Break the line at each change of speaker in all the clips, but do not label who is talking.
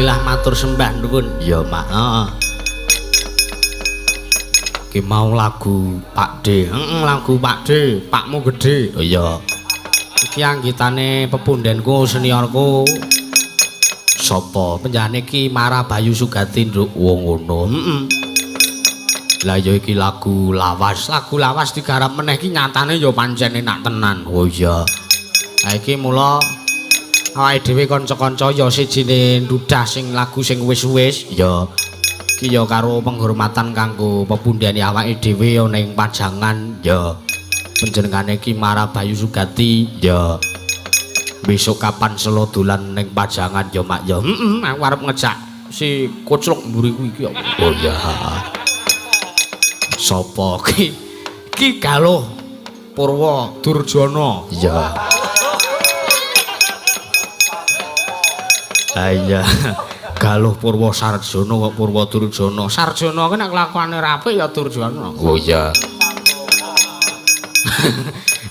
Alhamdulillah matur sembah nuwun. Ya, Mak. Heeh. Ki mau lagu Pak D. Heeh, lagu Pak D, Pakmu gedhe. Oh iya. Iki anggitane pepundenku seniorku. Sapa? Penjane Ki Mara Bayu Sugati, Nduk. Wong ngono. Heeh. Lah ya iki lagu lawas, lagu lawas digarap meneh iki nyatane ya pancen enak tenan. Oh iya. Lah iki mula awake dhewe kanca-kanca ya sijine ndudah sing lagu sing wis-wis ya. Iki ya karo penghormatan kanggo pepundhene awake dhewe ana ing Pajangan ya. Panjenengane Ki Mara Bayu Sugati ya. Besok kapan selo dolan ning Pajangan ya, Mak ya. Heeh, aku arep ngejak si koclok mburi kuwi iki. Oh iya. Sapa ki? Ki Galuh Purwa Durjana. Iya. Ah iya. Galuh Purwa Sarjana kok Purwa Durjana. Sarjana ki nek kelakuane ra apik ya Durjana. Oh iya.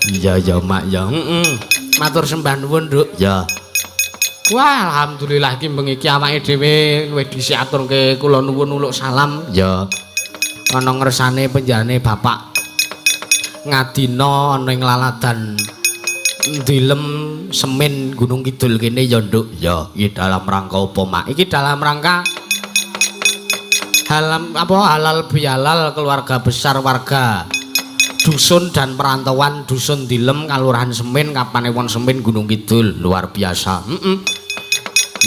Iya ya, Mak ya. Heeh. Matur sembah nuwun, Nduk. Ya. Wah, alhamdulillah iki bengi iki awake dhewe luwih dhisik aturke kula nuwun uluk salam. Ya. Ana ngersane penjane Bapak Ngadina ana ing laladan Dilem Semin Gunung Kidul kene ya, Nduk. Ya, iki dalam rangka apa, Mak? Iki dalam rangka halal bihalal keluarga besar warga dusun dan perantauan dusun Dilem Kalurahan Semin Kapanewon Semin Gunung Kidul. Luar biasa. Heeh.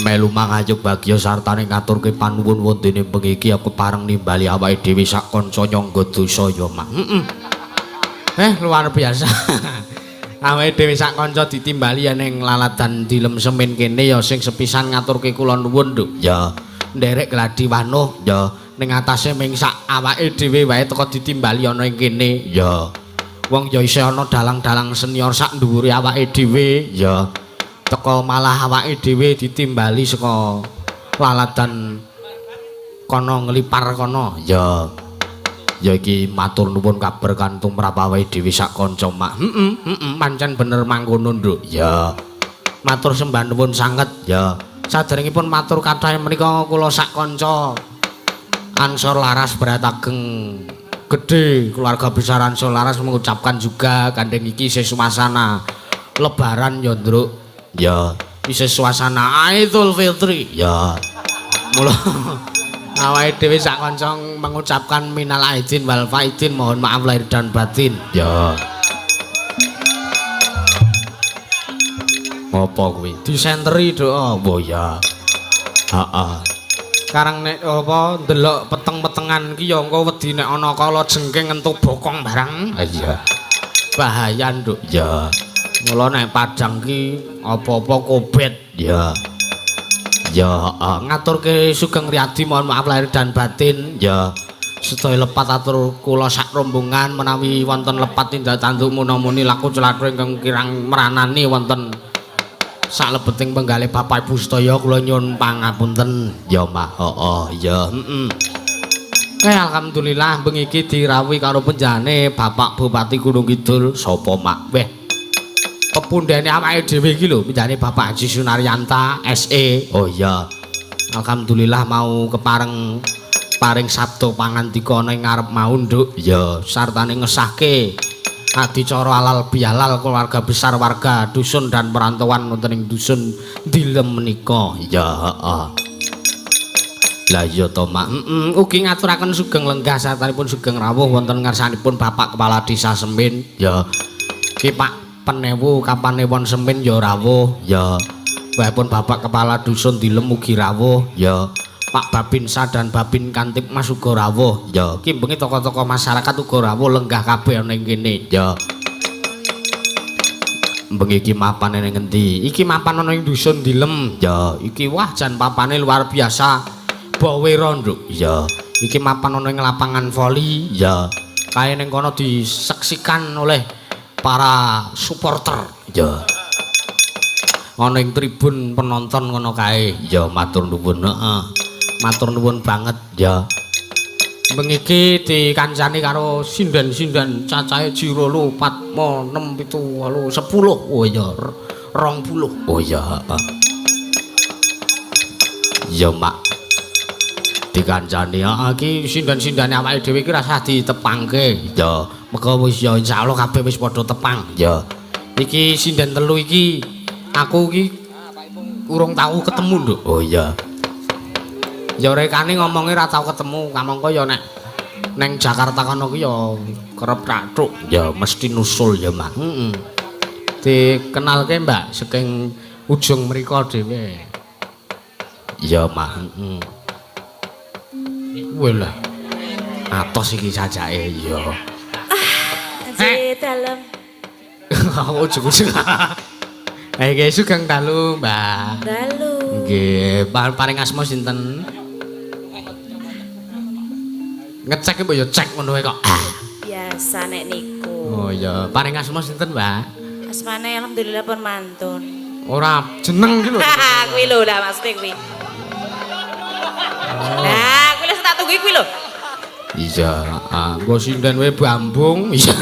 Melu mangayuk bagya sartane ngaturke panuwun wondene bengi iki aku pareng nimbali awake dhewe sak kanca nyangga dosa ya, Mak. Heeh. Luar biasa. Awake dhewe sak kanca ditimbali ning laladan Dilem Semin kene ya sing sepisan ngaturke kula nuwun, Nduk. Ya. Nderek gladi wanuh ya ning atase ming sak awake dhewe wae teko ditimbali ana ing kene. Ya. Wong ya isih ana dalang-dalang senior sak dhuwure awake dhewe. Ya. Teko malah awake dhewe ditimbali saka laladan kono nglipar kono. Ya. Ya iki matur nuwun kabar kantung tumrap awake dhewe sak kanca, Mak. Heeh, heeh, pancen bener mangkono, Nduk. Ya. Matur sembah nuwun sanget. Ya. Saderengipun matur kathah menika kula sak kanca Ansor Laras Beratageng Gedhe keluarga besar Ansor Laras mengucapkan juga gandeng iki isih suasana lebaran ya, Nduk. Ya, isih suasana Idul Fitri. Ya. Mula awake dhewe sak kanca mengucapkan minal aidin wal faidin, mohon maaf lahir dan batin. Ya. Apa kuwi? Disenteri, Nduk. Oh ya. Heeh. Karang nek apa ndelok peteng-petengan ki ya engko wedi nek ana kala jengking entuk bokong barang. Iya. Bahaya, Nduk. Ya. Mula nek padang ki apa-apa kobet. Ya. Ya, ngaturke Sugeng Riyadi mohon maaf lahir dan batin. Ya. Sedaya lepat atur kula sak rombongan menawi wonten lepat tindak tanduk muna-muni laku celathu ingkang kirang meranani wonten salebeting penggalih Bapak Ibu sedaya kula nyuwun pangapunten. Ya, Mak. Heeh, ya. Heeh. Alhamdulillah bengi iki dirawuhi karo penjane Bapak Bupati Gunung Kidul. Sapa, Mak? Weh. Pepundhene awake dhewe iki lho, penjane Bapak Haji Sunaryanta SE. Oh iya. Alhamdulillah mau kepareng paring sabda pangandika ning ngarep mau, Nduk. Ya, sartane ngesahke adicara halal bihalal keluarga besar warga dusun dan perantauan wonten ing dusun Dilem menika. Ya, heeh. Lah iya to, Mak. Heeh, ugi ngaturaken sugeng lenggah sartanipun sugeng rawuh wonten ngarsanipun Bapak Kepala Desa Semin. Ya. Ki Pak Penewu Kapanewon Semin ya rawuh. Ya. Wahipun Bapak Kepala Dusun Dilem ugi rawuh. Ya. Pak Babinsa dan Babin Kantibmas uga rawuh. Ya, ki bengi tokoh-tokoh masyarakat uga rawuh lenggah kabeh ana ing kene. Ya. Bengi iki mapane ning ngendi? Iki mapan ana ing dusun Dilem. Ya, iki wah jan papane luar biasa. Bawera, Nduk. Ya. Iki mapan ana ing lapangan voli. Ya. Kae ning kono diseksikan oleh para supporter. Ya. Ana ing tribun penonton ngono kae. Ya, matur nuwun. Heeh. Matur nuwun banget. Ya. Bengi iki dikancani karo sinden-sinden cacahe 2 3 4 5 6 7 8 10. Oh iya, 20. Oh iya, heeh. Iya, Mak. Dikancani, heeh iki sinden-sindene awake dhewe iki rasah ditepangke. Iya, mergo wis ya insyaallah kabeh wis padha tepang. Iya. Iki sinden telu iki aku iki urung tau ketemu, Nduk. Oh iya. Ya rekane ngomonge ora tau ketemu, kamangka ya nek neng Jakarta kono ki ya kerep tak. Ya mesti nusul ya, Mak. Heeh. Dikenalke, Mbak, saking ujung mriko dhewe. Iya, Mak. Heeh. Welah. Atos iki jajake ya.
Nggih, dalem.
Aku ujug-ujug. Eh, sugeng dalu, Mbak.
Dalu.
Nggih, paring asma sinten? Ngecek mbok ya cek ngono wae kok.
Biasa nek niku.
Oh iya, paring asma sinten, Mbak?
Asmane alhamdulillah pun mantun.
Ora jeneng ki lho.
Kuwi lho lah maksudnya kuwi. Nah, kuwi lho sing tak tunggu kuwi lho.
Iya, ah, nggo sinden wae bambung. Iya.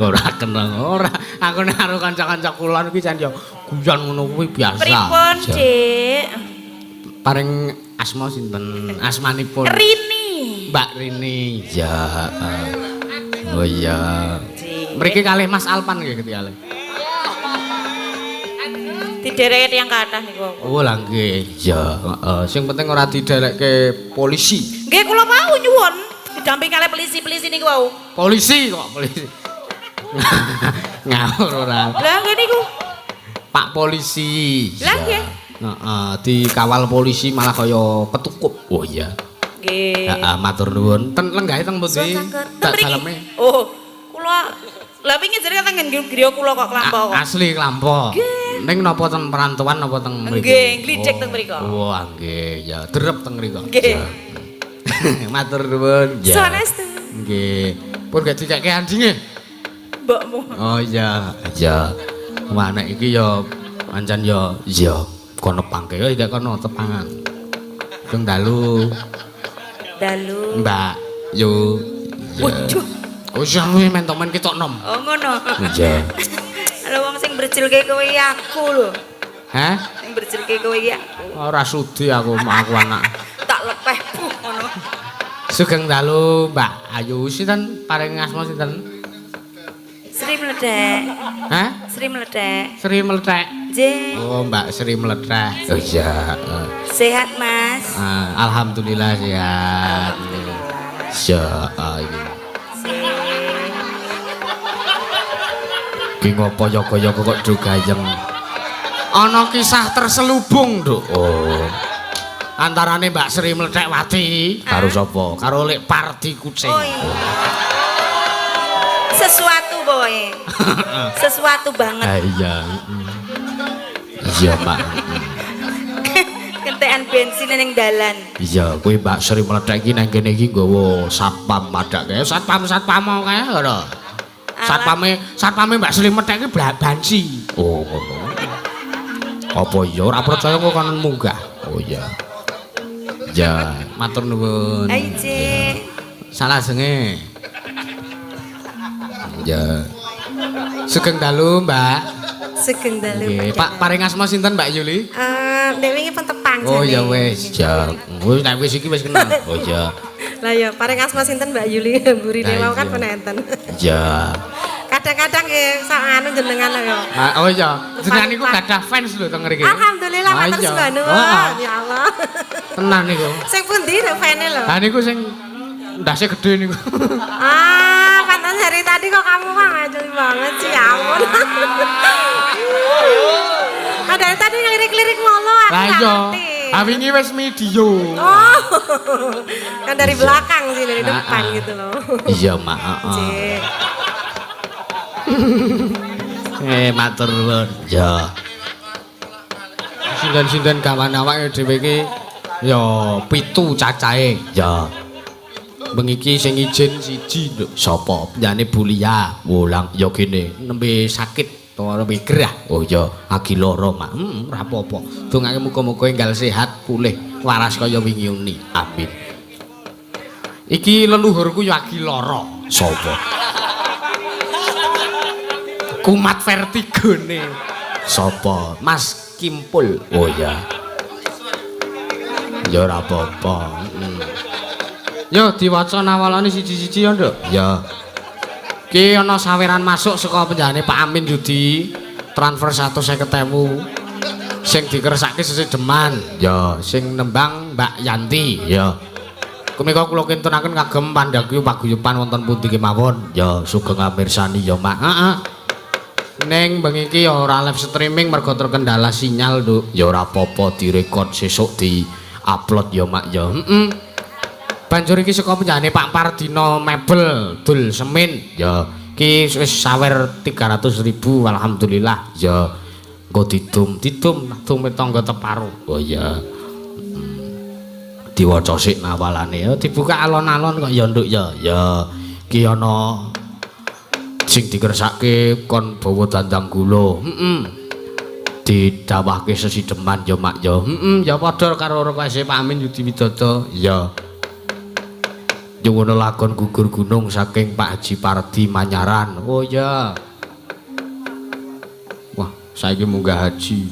Ora kenal ora. Aku nek karo kanca-kanca kulon kuwi jan yo guyon ngono kuwi biasa.
Pripun, Dik?
Paring asma sinten? Asmanipun?
Rini.
Mbak Rini. Iya. Oh iya. Mriki kalih Mas Alpan nggih ketikale.
Didereke tiyang kathah niku.
Oh lah nggih. Iya, heeh. Sing penting ora diderekke polisi.
Nggih kula mau nyuwun didampingi kalih polisi-polisi niku wau.
Polisi kok polisi. Ngawur ora.
Lah nggih niku.
Pak polisi.
Lah nggih.
Heeh, dikawal polisi malah kaya ketukup. Oh iya.
Nggih.
Heeh, matur nuwun. Ten lenggahe teng pundi? Tak daleme.
Oh, kula lah wingi jare teng griya kula kok Klampo kok.
Asli Klampo. Ning napa teng perantauan napa teng mriku?
Nggih, glidhek teng mriku.
Oh, nggih, ya drep teng mriku.
Nggih.
Matur nuwun.
Ya. Sanestu.
Nggih. Pun gak dikekke anjinge.
Mbokmu.
Oh iya, iya. Wah nek iki ya pancen ya iya kono pangke ya gak kono tepangan. Sugeng dalu.
Dalu.
Mbak Yu.
Waduh.
Oh iya kuwi men-men ketok nom.
Oh ngono.
Iya.
Lha wong sing brejilke kowe iki aku lho.
Hah?
Sing brejilke kowe iki aku.
Ora sudi aku, aku anak.
Tak lepeh puh ngono.
Sugeng dalu Mbak Ayu sinten paring asma sinten?
Sri Mledek.
Hah?
Sri Mledek.
Sri Mlethek.
Nggih.
Oh Mbak Sri Mlethek. Oh iya.
Sehat Mas.
Alhamdulillah sehat. Ya iki. Ki ngopo yoga-yoga kok do gayeng. Ana kisah terselubung, Nduk. Oh. Antarane Mbak Sri Mlethekwati karo sapa? Karo Lek Pardi kucing.
Oh iya. Sesuatu pokoknya. Sesuatu banget.
Ah iya. Iya, Mbak.
Kentekan bensin ning dalan.
Iya, kuwi Mbak Sri Mlethek iki nang kene iki nggawa satpam padake. Satpam-satpam kae ngono. Satpame Mbak Sri Mlethek iki bansi. Oh, ngono. Apa iya ora percaya kok kono munggah. Oh iya. Ya, matur nuwun.
Ayo, Cik.
Salajenge. Ya. Sugeng dalu, Mbak.
Sugeng dalu.
Nggih, Pak paring asma sinten Mbak Yuli?
Nek wingi pun tepang
Oh
jane.
ya wis, ya. Wis nek wis iki wis kenal. Oh iya.
Lah ya paring asma sinten Mbak Yuli mburine
Lah
wau kan
iya.
pun enten.
Iya.
Kadang-kadang nggih sak anu jenengan lho ya.
Ah, oh iya, jenengan niku gadah fans lho teng mriki.
Alhamdulillah
Ah,
matur
iya.
sembah nuwun.
Heeh.
Ya Allah.
Tenan niku.
Sing pundi nek fane lho?
Lah niku sing ndase gedhe niku.
Ah, pantas hari tadi kok kamu kok ngajul banget sih, ya ampun. Ah, dari tadi ngelirik-lirik mulu aku
Lah
nggak
iya.
ngerti.
Ah wingi wis video.
Oh, kan dari belakang sih, dari depan
Ah, ah.
gitu loh.
Iya, Mak. Heeh.
Cik.
Matur nuwun. Ya. Sinden-sinden gawan awake dhewe iki ya 7 cacahe. Ya. Bengi iki sing izin siji, Nduk. Sapa? Jane Bulia. Wulang ya kene nembe sakit utawa nembe gerah. Oh iya, agi lara, Mak. Ora apa-apa. Dongake muga-muga enggal sehat, pulih, waras kaya wingi uni. Amin. Iki leluhurku ya agi lara. Sapa? Kumat vertigone. Sapa? Mas Kimpul. Oh iya. Ya ora apa-apa. Yo diwaca nawalane siji-siji ya, Nduk. Ya. Ki ana saweran masuk saka penjahane Pak Amin Yudi, transfer 150.000. Sing dikersake sesideman. Ya, sing nembang Mbak Yanti. Ya. Punika kula kintunaken kagem pandhagyu paguyuban wonten pundi kemawon. Ya, sugeng amirsani ya, Mak. Heeh. Ning bengi iki ya ora live streaming mergo terkendala sinyal, Nduk. Ya ora apa-apa direkod sesuk di-upload ya, Mak ya. Heeh. Banjur iki saka penjahane Pak Pardino Mebel Dul Semin. Ya, iki wis sawer 300.000 alhamdulillah. Ya, engko didum dume tangga teparo. Oh iya. Diwaca sik nawalane. Ya dibuka alon-alon kok ya, Nduk ya. Ya, iki ana sing dikersake kon bawa dandang gula. Heeh. Didhawahke sesideman ya, Mak ya. Heeh, ya padha karo request Pak Amin Yudi Widodo. Ya. Nyuwun lakon gugur gunung saking Pak Haji Pardi Manyaran. Oh ya. Wah, saiki munggah haji.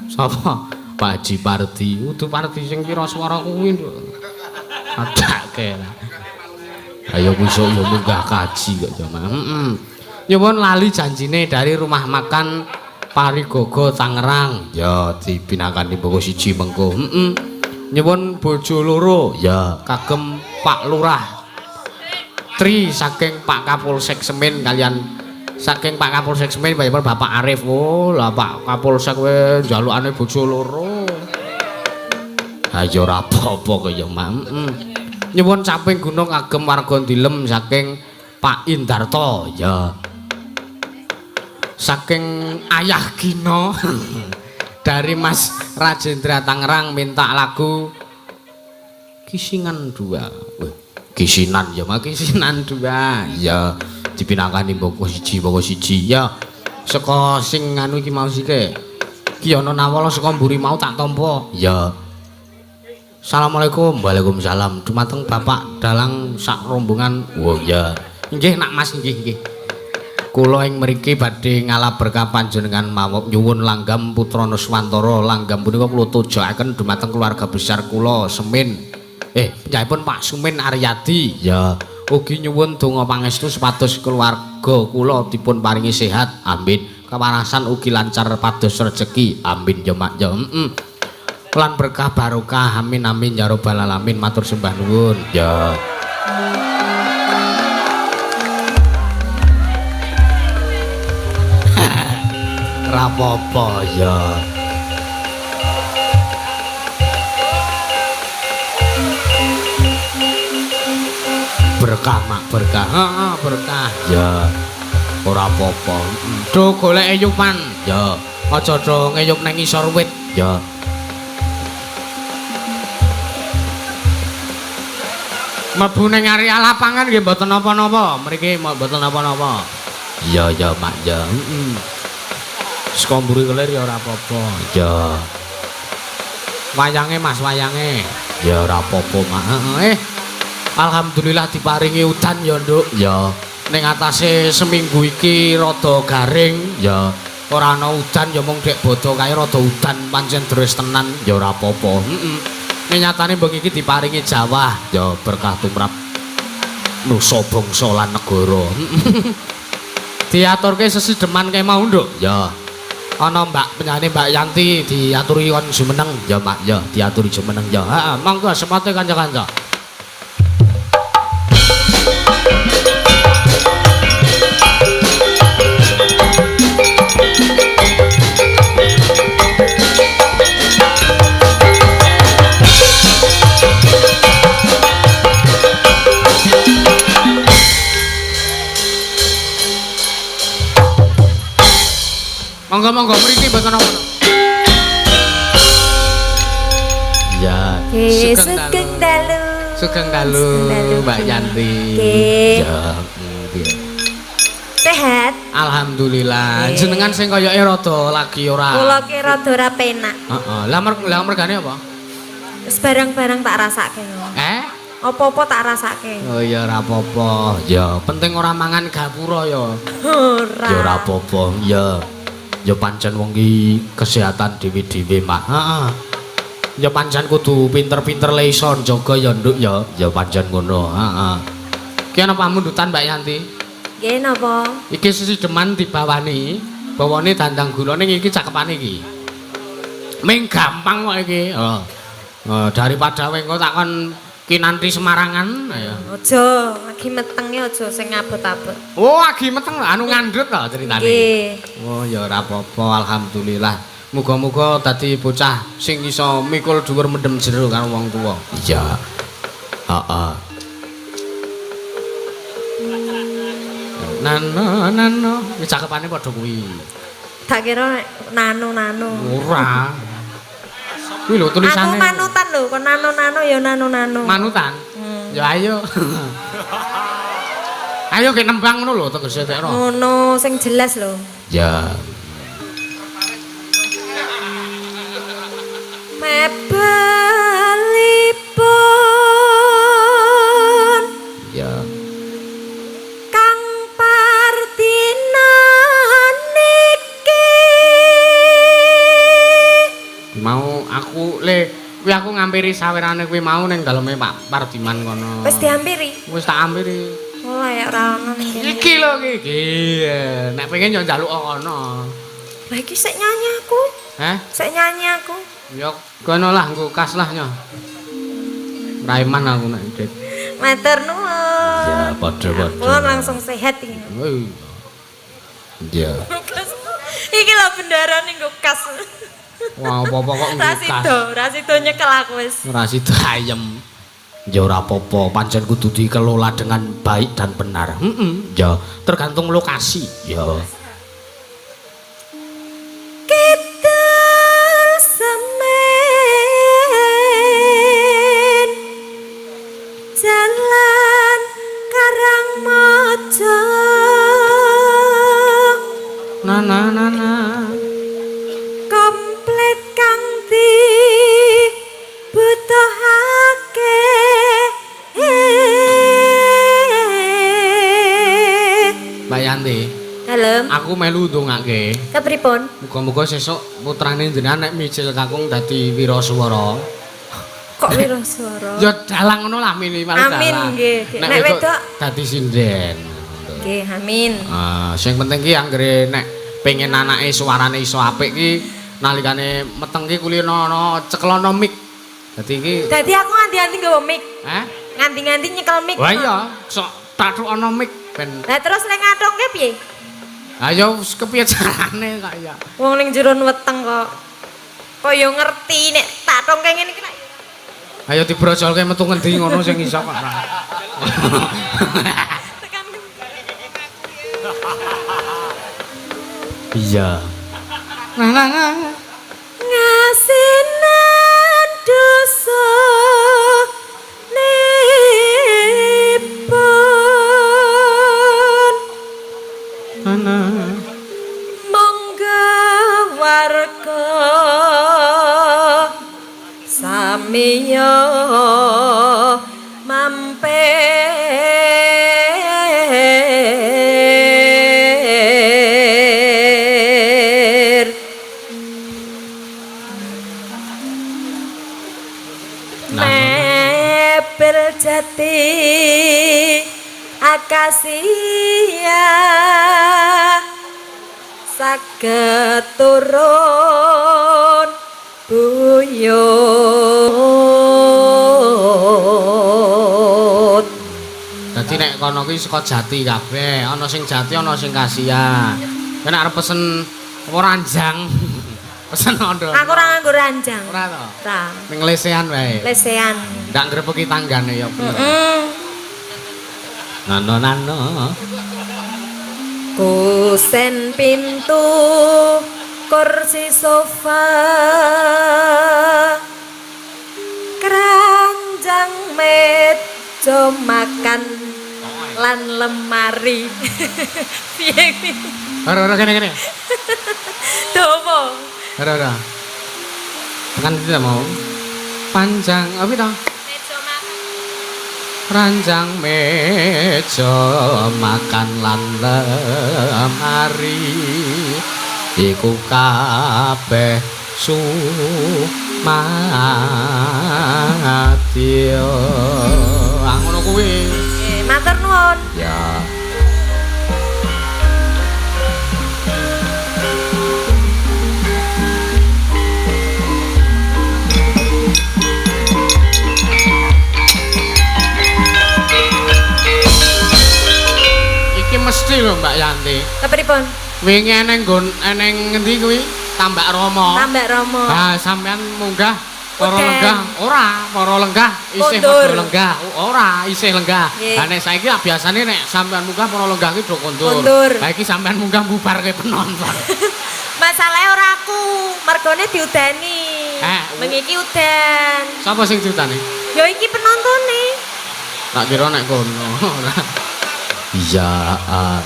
Sapa? Pak Haji Pardi. Udu Pardi sing pira swara kuwi, Nduk. Adake lah. Ayo besok ya munggah kaji kok ya, Mak. Heeh. Nyuwun lali janjine dari rumah makan Parigogo Tangerang. Ya dipinangkani mboko siji mengko. Heeh. Nyuwun bojo loro. Ya kagem Pak Lurah Tri saking Pak Kapolsek Semin kalian saking Pak Kapolsek Semin Bapak Arif. Oh, lah Pak Kapolsek kowe njalukane bojo loro. Ha ya ora apa-apa kaya, Mak. Heeh. Nyuwun caping gunung kagem warga Ndilem saking Pak Indarto. Ya. Saking Ayah Gino dari Mas Rajendra Tangerang minta lagu Kisingan 2. Wah, Kisinan ya, Mak, Kisinan 2. Ya, dipinangkani mboko siji mboko siji. Ya, saka sing anu iki mau sike. Ki ana nawala saka mburi mau tak tampa. Ya. Assalamualaikum. Waalaikumsalam. Dumateng Bapak dalang sak rombongan. Oh ya. Nggih nak Mas, nggih nggih. Kula ing mriki badhe ngalap berkah panjenengan mawon nyuwun langgam Putra Nuswantara. Langgam punika kula tujuaken dumateng keluarga besar kula Semin. Panjenenganipun Pak Sumin Aryadi. Ya, ugi nyuwun donga pangestu supados keluarga kula dipun paringi sehat. Amin. Kewarasan ugi lancar pados rejeki. Amin ya Mak ya. Heeh. Lan berkah barokah. Amin amin ya rabbal alamin. Matur sembah nuwun. Ya. Rapopo ya. Berkah Mak, berkah. Heeh, berkah. Ya. Ora apa-apa. Do golek eyupan. Ya. Aja do ngeyup nang ngisor wit. Ya. Mlebu ning area lapangan nggih mboten napa-napa. Mriki mboten napa-napa. Ya ya Mak ya. Heeh. Saka mburi kelir ya ora apa-apa. Ya. Wayange Mas, wayange. Ya ora apa-apa, Mak. Heeh. Alhamdulillah diparingi udan ya, Nduk. Ya. Ning atase seminggu iki rada garing. Ya. Ora ana udan ya mung dek bodho kae rada udan pancen deres tenan ya ora apa-apa. Heeh. Ning nyatane bengi iki diparingi jawah ya berkah tumrap nusa bangsa lan negara. Diaturke sesideman kae mau, Nduk. Ya. Ana Mbak penyanyi Mbak Yanti diaturi kon jumeneng ya Mak ya, diaturi jumeneng ya. Heeh, monggo sepate kanca-kanca. Monggo-monggo mriki mboten napa. Ya.
Sugeng dalu.
Sugeng dalu Mbak Yanti. Ya, nggih.
Sehat?
Alhamdulillah. Jenengan sing koyoke rada lagi ora.
Kula ki rada ora penak.
Heeh. Lah mergane apa?
Wis barang-barang tak rasake.
Eh?
Apa-apa tak rasake.
Oh ya ora apa-apa. Ya, penting ora mangan gapura ya.
Ora.
Ya ora apa-apa. Ya. Ya pancen wong ki kesehatan dhewe-dhewe, Mak. Heeh. Ya pancen kudu pinter-pinter le iso njaga ya, Nduk ya. Ya pancen ngono, heeh. Ki ana pamundutan Mbak Yanti.
Nggih napa?
Iki sesideman dibawani, bawane dandang gula ning iki cakepane iki. Ming gampang kok iki. Heeh. Daripada kowe engko tak kon kinanti Semarangan ayo.
Aja, lagi metenge aja sing abot-abot.
Oh, agi meteng anu ngandhut to ceritane.
Nggih.
Oh, ya ora apa-apa, alhamdulillah. Muga-muga dadi bocah sing iso mikul dhuwur mendem jero karo wong tuwa. Iya. Heeh. Nano nano, wis cakepane padha kuwi.
Tak kira nek nano-nano.
Ora. Kuwi lho tulisane.
Aku manutan lho, kok nano-nano ya nano-nano.
Manutan?
Hmm.
Ya ayo. Ayo ki nembang ngono lho tegese tek ora.
Ngono sing jelas lho.
Ya.
Mebelipun
Ya.
Kang Partina niki.
Mau aku le kuwi aku ngampiri sawerane kuwi mau ning daleme Pak Pardiman kono.
Wis diampiri.
Wis tak ampiri.
Oh, ya ora ono ning kene.
Iki lho iki. Iki. Nek pengen yo njaluk kono.
Lah iki sik nyanyi aku.
Heh?
Sik nyanyi aku.
Ya kono lah nggo kas lah nyo. Raiman aku nek Dit.
Matur nuwun.
Ya padha-padha.
Pun langsung sehat iki.
Iya.
Iki lho bendara ning nggo kas.
Wah, apa-apa kok nggo kas.
Rasido, rasido nyekel aku wis.
Ora sida ayem. Ya ora apa-apa, pancen kudu dikelola dengan baik dan benar. Heeh. Ya, tergantung lokasi. Ya.
Kidul Semen Jalan Karangmojo.
Na na na na.
Komplit kang dibutuhake.
Mbak Yanti,
Dalem.
Aku melu ndongake.
Kepripun?
Muga-muga sesuk putrane jenengan nek mijil kakung dadi wiraswara.
Kok wiraswara?
Ya dalang ngono lah minimal dalang.
Amin nggih.
Nek
Nek
wedok
wedok
dadi sinden.
Nggih, amin.
Ah, sing penting ki anggere nek pengen anake suarane iso apik ki nalikane meteng ki kulino ana cekelono mic. Dadi iki
Dadi aku nganti-nganti nggawa mic.
Hah?
Nganti-nganti nyekel mic.
Wah iya, sok tathukana mic ben.
Lah terus lek ngathungke piye?
Ayo kepiye carane kok ya.
Wong ning jero weteng kok. Kok yo ngerti nek tathungke ngene iki lak.
Ayo dibrojolke metu ngendi ngono sing iso kok.
Tekan.
Iya. Nah nah nah.
Ngasinan dosa nipun.
Nah.
Monggo warga samiya mampir. Mebel jati akasia saged turun buyut.
Dadi nek kono kuwi saka jati kabeh, ana sing jati ana sing kasia. Nek arep pesen apa ranjang. Pesen ondo.
Aku ora nganggo ranjang.
Ora to.
Ora.
Ning lesehan wae.
Lesehan.
Ndak ngrepeki tanggane ya bener.
Heeh.
Nano nano.
Kusen pintu, kursi sofa, keranjang meja makan lan lemari. Piye piye?
Ora ora kene kene.
Dopo?
Ora ora. Tekan tidak mau. Panjang apa to?
Meja makan.
Ranjang meja makan lan lemari iku kabeh Sumadya. Ah ngono kuwi.
Nggih, matur nuwun.
Ya. Iki mesti lho Mbak Yanti.
Kepripun?
Wingi eneng nggon eneng ngendi kuwi? Tambak Romo.
Tambak Romo.
Ah, sampean munggah para
Udan.
lenggah ora, para lenggah isih
Kondur.
padha lenggah. Ora, isih lenggah.
Nggih.
Lah nek saiki lah biasane nek sampean munggah para lenggah ki do kondur.
Kondur.
Lah iki sampean munggah bubarke penonton.
Masalahe ora aku, mergone diudani.
Eh,
Bengi iki udan.
Sapa sing diutani?
Ya iki penontone.
Tak kira nek kono. Ora. Iya, ah.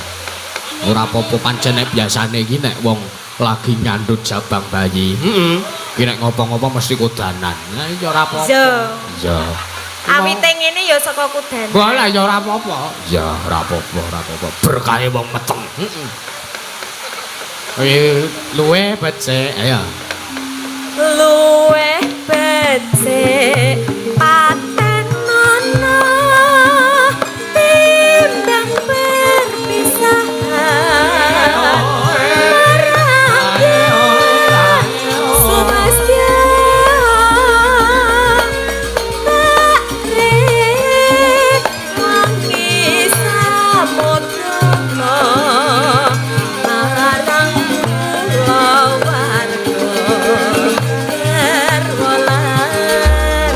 Ora apa-apa pancen nek biasane iki nek wong lagi nyandut jabang bayi. Heeh. Iki nek ngopo-ngopo mesti kodanan. Lah iki ora apa-apa.
Iya.
Iya.
Awite ngene ya saka kudan.
Wah lah ya ora apa-apa. Ya ora apa-apa, ora apa-apa. Berkahe wong meteng. Heeh. Eh, luwe becik, ayo.
Luweh becik paten ana timbang perpisahan. Marang Sumastya tak rewangi samudra marang kula warga garwa lan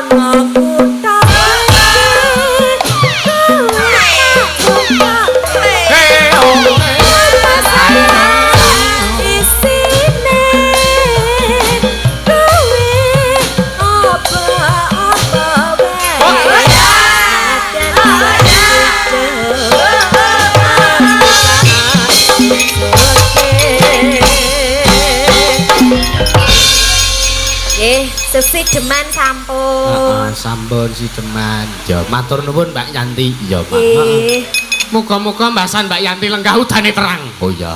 Ana kutha isine kowe apa-apa wae. Nggih, sesideman sampun.
Heeh, sampun sideman. Ya, matur nuwun Mbak Yanti. Ya, Pak. Heeh.
Nggih.
Muga-muga mbasan Mbak Yanti lenggah udane terang. Oh iya.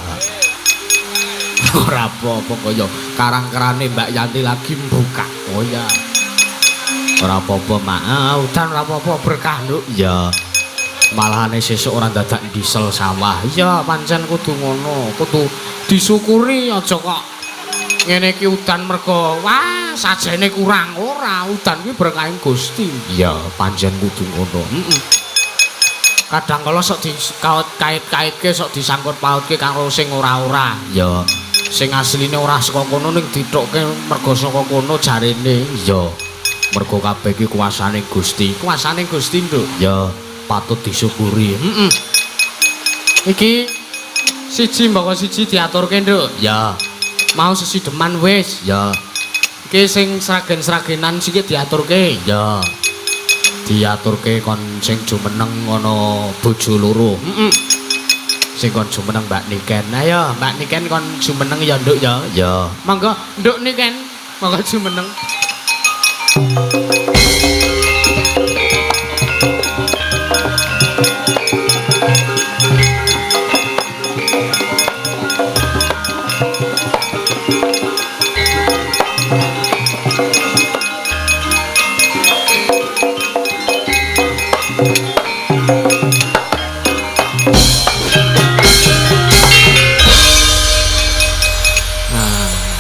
Ora apa-apa kaya karang-kerane Mbak Yanti lagi mbuka. Oh iya. Ora apa-apa, Mak. Ah, udan ora apa-apa berkah, Nduk. Iya. Malahane sesuk ora dadak diesel sawah. Iya, pancen kudu ngono, kudu disyukuri aja kok ngene iki udan mergo wah sajene kurang ora, udan kuwi berkahing Gusti. Iya, pancen kudu ngono. Heeh. Kadang kala sok dikait-kaitke sok disangkut pautke karo sing ora-ora. Ya, sing asline ora saka kono ning dithukke mergo saka kono jarene. Ya, mergo kabeh iki kuasane Gusti. Kuasane Gusti, Nduk. Ya, patut disyukuri. Heeh. Iki siji mbaka siji diaturke, Nduk. Ya. Mau sesideman wis. Ya. Iki sing sragen-sragenan siki diaturke. Ya. Diaturke kon sing jumeneng ana bojo loro. Heeh. Sing kon jumeneng Mbak Niken. Ayo Mbak Niken kon jumeneng ya, Nduk ya. Ya. Monggo Nduk Niken, monggo jumeneng.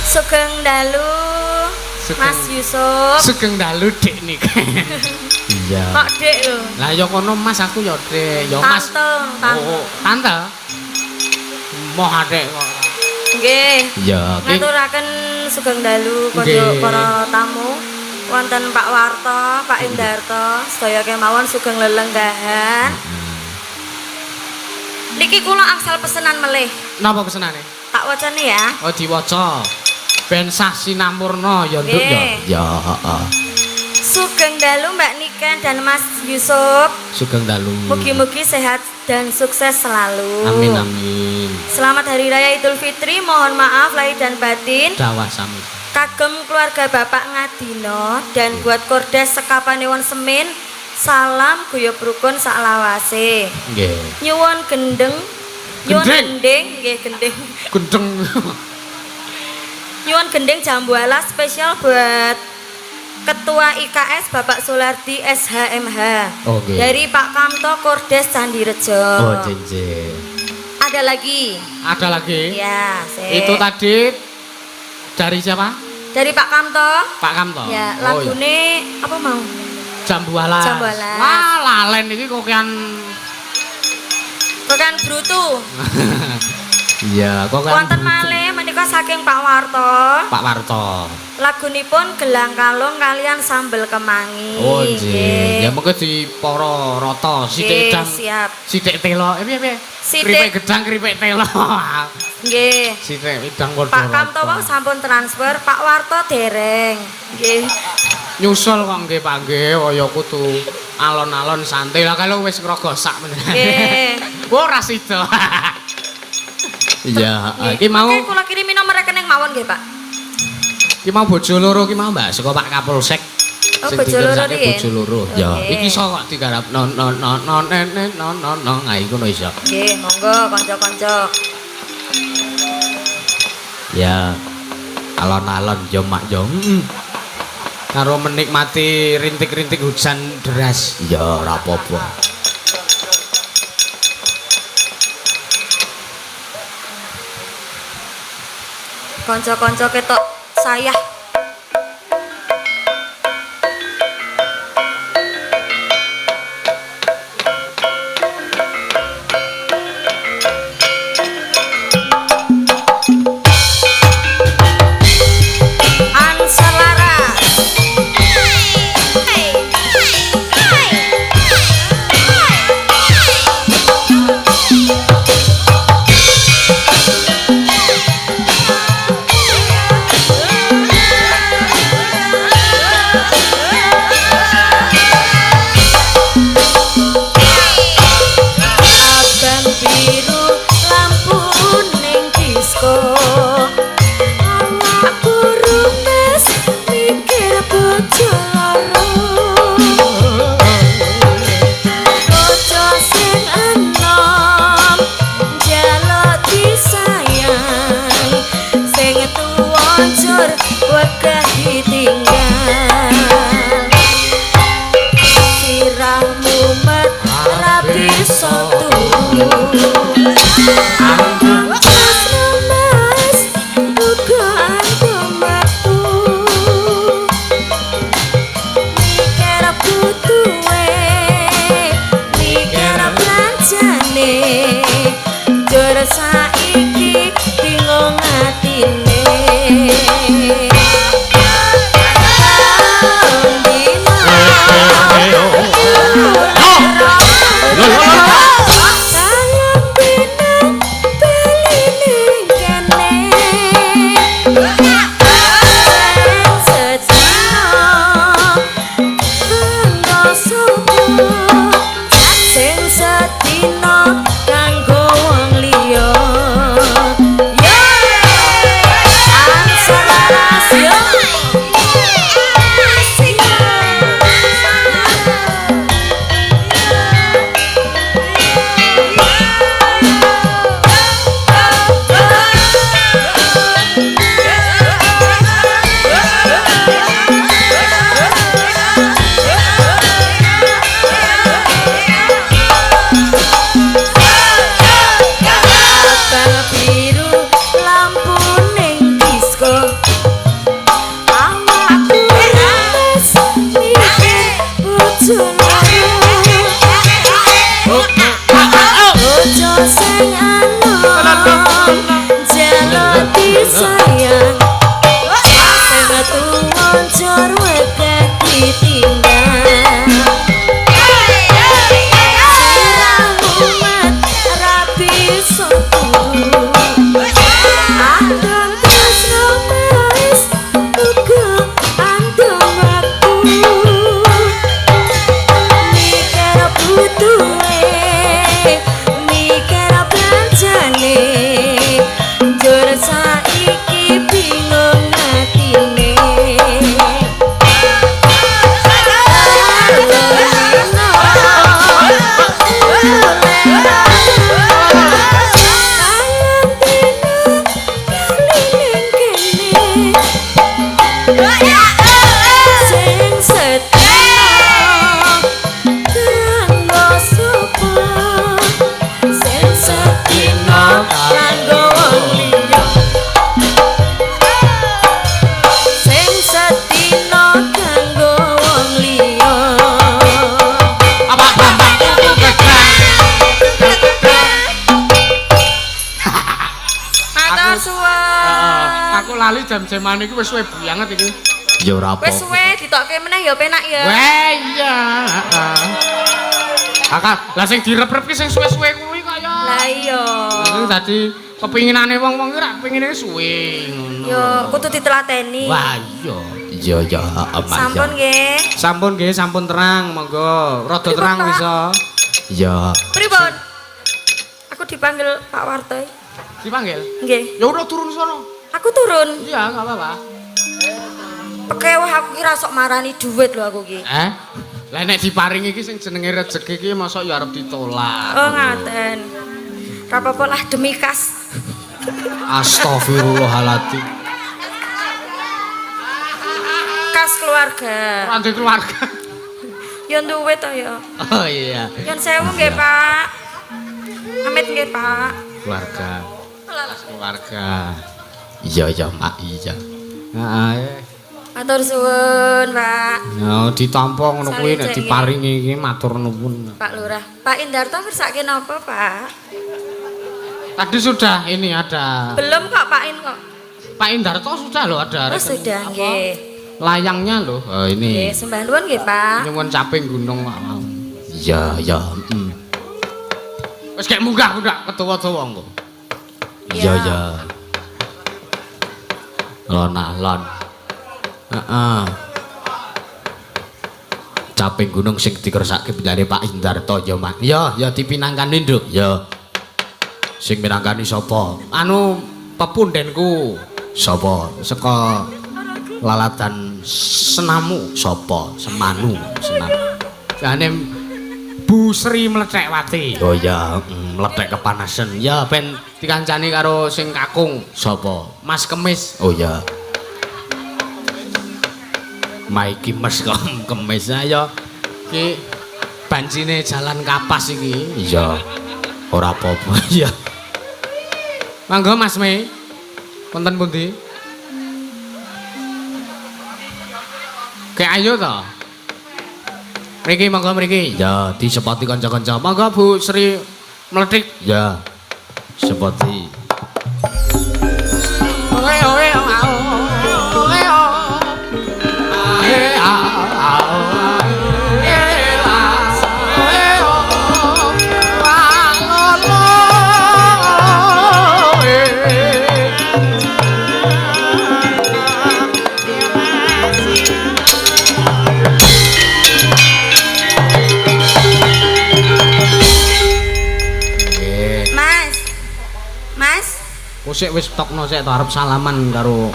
Sugeng dalu Mas Yusuf.
Sugeng dalu Dik Niken. Iya.
Kok Dik lho?
Lah ya kono Mas aku ya Dik, ya Mas.
Tante, tante.
Oh, tante. Moh adek kok.
Nggih.
Iya, ki
Ngaturaken sugeng dalu
Nggih.
para tamu. Wonten Pak Warto, Pak Indarto, sedaya kemawon sugeng lelenggahan. Niki kula angsal pesenan melih.
Napa pesenane?
Tak wacane ya.
Oh diwaca. Ben sah sinamurna ya, Nduk ya.
Nggih.
Ya, heeh.
Sugeng dalu Mbak Niken dan Mas Yusuf.
Sugeng dalu.
Mugi-mugi sehat dan sukses selalu.
Amin amin.
Selamat Hari Raya Idul Fitri. Mohon maaf lahir dan batin.
Dawah sami.
Kagem keluarga Bapak Ngadino dan buat Kordes Sekapanewon Semin, salam guyub rukun saklawase.
Nggih.
Nyuwun gendeng, nyuwun
Gendeng?
gending, nggih gending.
Gendeng.
Nyuwun gending jambu alas spesial buat Ketua IKS Bapak Sulardi SHMH.
Oh, nggih.
Dari Pak Kamto Kordes Candirejo.
Oh, nggih.
Ada lagi.
Ada lagi?
Ya, sip.
Itu tadi dari siapa?
Dari Pak Kamto.
Pak Kamto.
Ya,
Oh, iya.
lagune apa mau?
Jambu alas.
Jambu alas.
Wah, lalen iki kokean.
Kokan brutu.
Iya, kokean.
Wonten malih menika saking Pak Warto.
Pak Warto.
Lagunipun Gelang Kalung kalian Sambel Kemangi.
Oh, nggih. Ya mengko dipara rata sithik
Nggih,
edang.
siap.
Sithik telo. Piye piye?
Sithik.
Kripik gedang, kripik telo.
Nggih.
Sithik edang padha.
Pak Kamto wau sampun transfer, Pak Warto dereng. Nggih.
Nyusul kok nggih Pak nggih, kaya kudu alon-alon santai. Lah kalau wis ngrogosak meneh.
Nggih.
Ora sida. Iya, iki mau
Oke, kula kirimi nomor rekening mawon nggih, Pak.
iki mau bojo loro ki mau Mbak saka Pak Kapolsek.
Oh,
Sing
bojo loro
dikersake
riyen.
Bojo loro. Ya,
Oke.
iki iso kok digarap no no no no ne ne no no no. Nah, iku no iso.
Nggih, monggo kanca-kanca.
Ya. Alon-alon ya Mak ya. Heeh. Karo menikmati rintik-rintik hujan deras. Ya ora apa-apa.
Kanca-kanca ketok sayah. Ansar Laras.
jam-jamane iki wis suwe banget iki. Ya ora apa.
Wis suwe ditokke meneh ya penak ya.
Weh iya, heeh. Kakak, lah sing direp-rep ki sing suwe-suwe kuwi kaya.
Lah iya.
Iki dadi kepinginane wong-wong ki rak pengine suwe ngono.
Yo kudu ditelateni.
Wah iya. Iya ya, heeh Mas.
Sampun nggih.
Sampun nggih, sampun terang, monggo. Rada
Pripun,
terang
Pak?
bisa. Iya.
Pripun? Aku dipanggil Pak Warto.
Dipanggil?
Nggih.
Ya udah turun sono.
Aku turun.
Iya, enggak apa-apa.
Pekewah aku ki ra sok marani duit lho aku ki.
Eh? Lah nek diparingi iki sing jenenge rejeki iki mosok ya arep ditolak.
Oh ngaten. Ra apa-apa lah demi kas.
Astagfirullahaladzim.
Kas keluarga.
Ora ndek keluarga.
Ya duwe to ya.
Oh iya.
Nyun sewu nggih, Pak. Amit nggih, Pak.
Keluarga. Kas keluarga. Iya iya, Mak, iya. Heeh.
Matur suwun, Pak.
Ya ditampa ngono kuwi nek
Salijek,
diparingi iki matur nuwun.
Pak Lurah. Pak Indarto ngersake napa, Pak?
Tadi sudah ini ada.
Belum kok Pak In kok.
Pak Indarto sudah loh ada.
Oh, sudah
apa?
nggih.
Layangnya loh. Oh, ini.
Nggih, sembah nuwun nggih, Pak.
Nyuwun caping gunung Pak mau. Iya, iya. Wis kek munggah udah ketuwa-tuwa engko. Iya, iya. Alon-alon. Heeh. Caping gunung sing dikersake pinjane Pak Indarto ya, Mak. Ya, ya dipinangkani, Nduk. Ya. Sing minangkani sapa? Anu pepundenku. Sapa? Saka Laladan Senamu sapa? Semanu, Senam. Jane Bu Sri Mlethek-wati. Oh iya, mlethek kepanasan. Ya ben dikancani karo sing kakung. Sapa? Mas Kemis. Oh iya. Maiki Mas kok Kemis ayo. Iki bancine jalan kapas iki. Iya. Ora apa-apa. Iya. Mangga Mas Me. Wonten pundi? Kayak ayo to. Mriki monggo mriki. Ya, disepoti kanca-kanca. Monggo Bu Sri Mlethik. Ya. Sepoti. Oe oe oe oe. Ae a a e la oe o wa lo lo e.
Mas. Mas,
Kosek wis tokno sik to arep salaman karo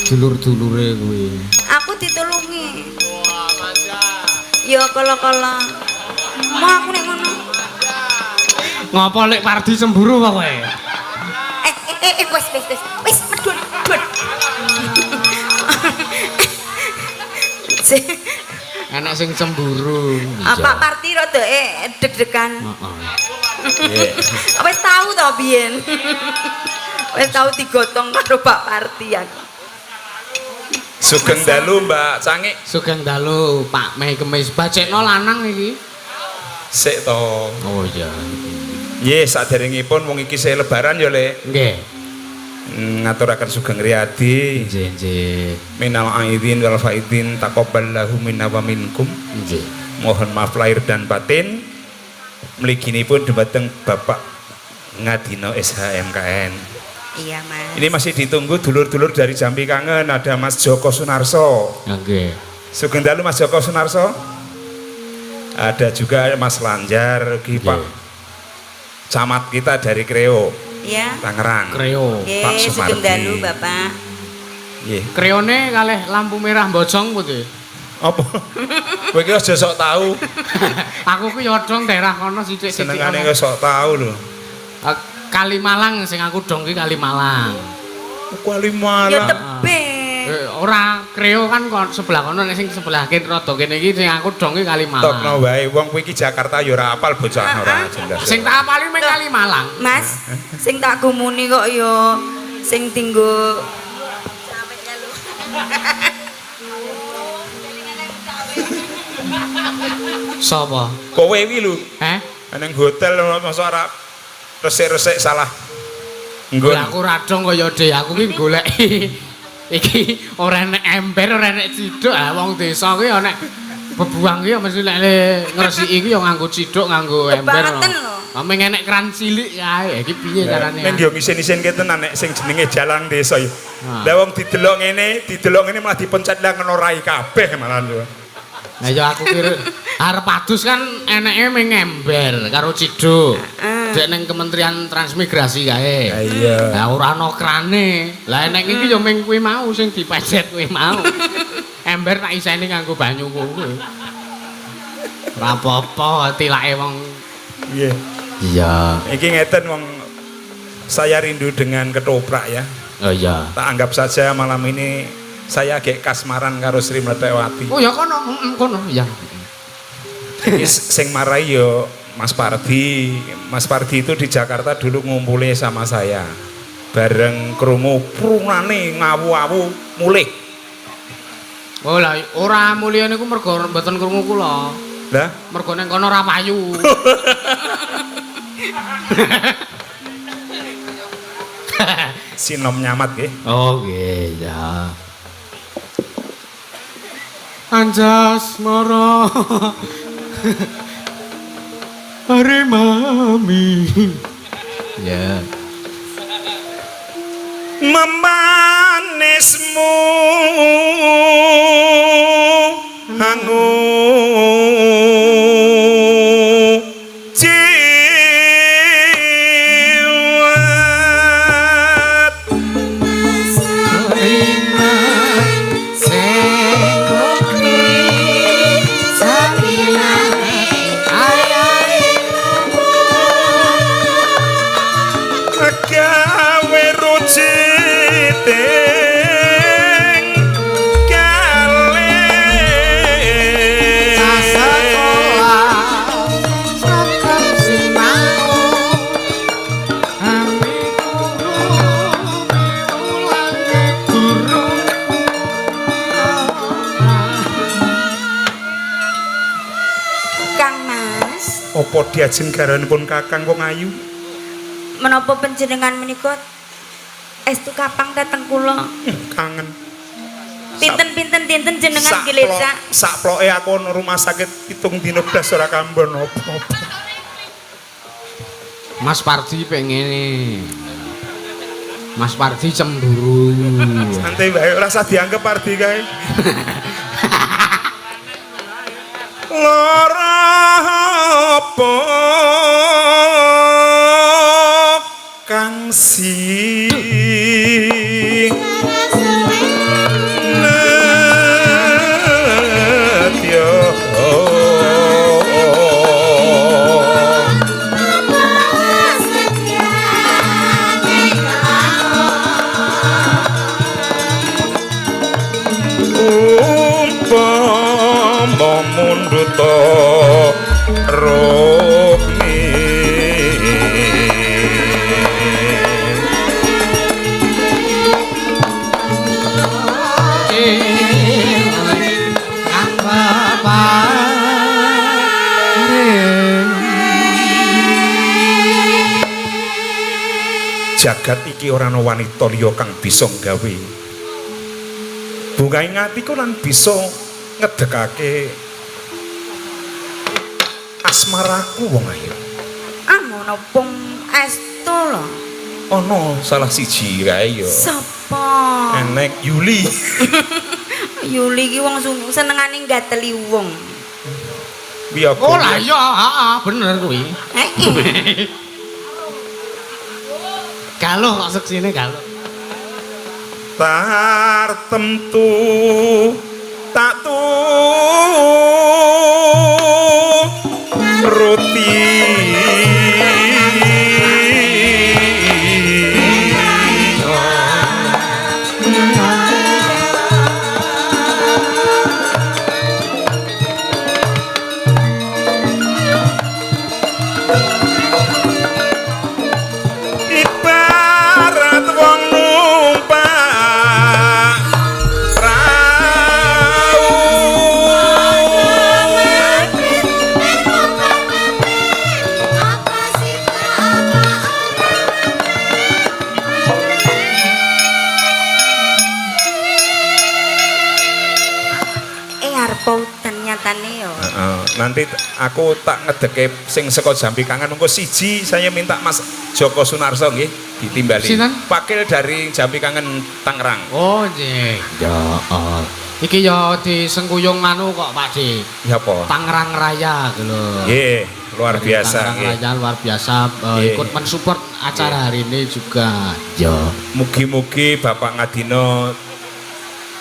dulur-dulure kuwi.
aku ditulungi. Wah, manja. Ya kala-kala. Mau aku nek ngono.
Ngopo lek Pardi cemburu apa kowe?
Eh wis wis wis. Wis medun, medun.
Enek sing cemburu.
Apa Parti rada deg-degan.
Heeh.
Wis tau to biyen. Wis tau digotong karo Pak Parti aku.
Sugeng dalu Mbak Cangik.
Sugeng dalu Pak Mei Kemis. Bacekno lanang iki.
Sik to.
Oh iya.
Nggih, saderengipun wong iki sik lebaran ya, Lek.
Nggih.
Ngaturaken sugeng riyadi.
Nggih, nggih.
Minal aidin wal faidin taqabbalallahu minna wa minkum.
Nggih.
Mohon maaf lahir dan batin. Mliginipun dumateng Bapak Ngadino SHMKN.
Iya, Mas.
Ini masih ditunggu dulur-dulur dari Jambi Kangen, ada Mas Joko Sunarso.
Nggih.
Sugeng dalu Mas Joko Sunarso. Ada juga Mas Lanjar, ugi Pak Camat kita dari Kreo,
Iya.
Tangerang.
Kreo.
Pak
Nggih, sugeng
Sumardi.
dalu Bapak.
Nggih.
Kreone kalih lampu merah Bojong pundi?
Apa? Kowe iki aja sok tahu.
Aku ku ya dong daerah kono sithik-sithik.
Senengane kok sok tahu lho.
Kalimalang sing aku dong ki Kalimalang.
Kalimalang.
Ya tebih.
Ora Kreo kan kon sebelah kono nek sing sebelah kene rada kene iki sing aku dong ki Kalimalang.
Tokno wae wong kowe iki Jakarta ya ora apal bocah ora jelas.
Sing tak apali mung Kalimalang.
Mas, sing tak gumuni kok ya sing dinggo
Sapa?
Kowe iki lho
Heh?
nang hotel masa ora resik-resik salah. Nggon.
Lah aku ora dong kaya dhe, aku ki goleki Iki ora enek ember, ora enek ciduk. Ah wong desa kuwi ya nek bebuang kuwi ya mesti nek ngresiki kuwi ya nganggo ciduk, nganggo ember.
Kebangetan lho.
Ah ming enek keran cilik kae. Iki piye carane?
Ning yo ngisin-isinke tenan nek sing jenenge jalan desa ya.
Ah.
Lah wong didelok ngene malah dipencet lah ngono rai kabeh malah lho.
Lah ya aku kira arep adus kan eneke ming ember karo ciduk. Dek ning Kementerian Transmigrasi kae.
Lah iya.
Lah ora ana krane. Lah enek iki ya ming kuwi mau sing dipencet kuwi mau. Ember tak iseni nganggo banyu kuwi. Ora apa-apa tilake wong.
Nggih.
Iya.
Iki ngeten wong saya rindu dengan ketoprak ya.
Oh iya.
Tak anggap saja malam ini saya gek kasmaran karo Sri Mletewati.
Oh ya kono, heeh kono ya.
Iki sing marai yo Mas Pardi. Mas Pardi itu di Jakarta dulu ngumpulnya sama saya. Bareng krungu prunane ngawu-awu mulih.
Oh lah ora mulya niku mergo mboten krungu kula.
Lah,
Mergo ning kono ora payu.
sinom nyamat nggih.
Oh nggih ya. Anjas mara. Are mami. Ya.
Memanismu anu jiwat gawe rujiting kalih
Kang Mas,
apa diajeng garanipun Kakang wong ayu?
Menapa panjenengan menika estu kapang dateng kula?
Kangen.
Pinten-pinten dinten jenengan gelecak.
Sakploke aku ana rumah sakit 7 dina blas ora kambon apa-apa.
Mas Pardi pengen. Mas Pardi cemburu.
Santai wae ora usah dianggep Pardi kae. Lara apa kang sing nedya umpama mundhut rukmi Jagat iki ora ana wanita liya kang bisa nggawe bungaing atiku lan bisa ngedekake asmaraku wong ayu.
Ah ngono pung estu lho.
Ana salah siji kae ya.
Sapa?
Enek Yuli.
Yuli ki wong senengane gateli wong.
Wiyaga.
Oh lah iya, heeh, bener kuwi.
Heeh.
Galuh kok seksine galuh.
Tartemtu tak turuti ibarat wong numpak prau. Nanti aku tak ngedeke sing saka Jambi Kangen mengko siji saya minta Mas Joko Sunarso nggih ditimbali.
Sinten?
Wakil dari Jambi Kangen Tangerang.
Oh, nggih. Ya, oh. Iki ya disengkuyung anu kok, Pak De.
Ya apa?
Tangerang Raya gitu lho.
Nggih, luar
Dari
biasa
Tangerang
nggih.
Raya luar biasa ikut mensupport acara hari ini juga. Ya.
Mugi-mugi Bapak Ngadino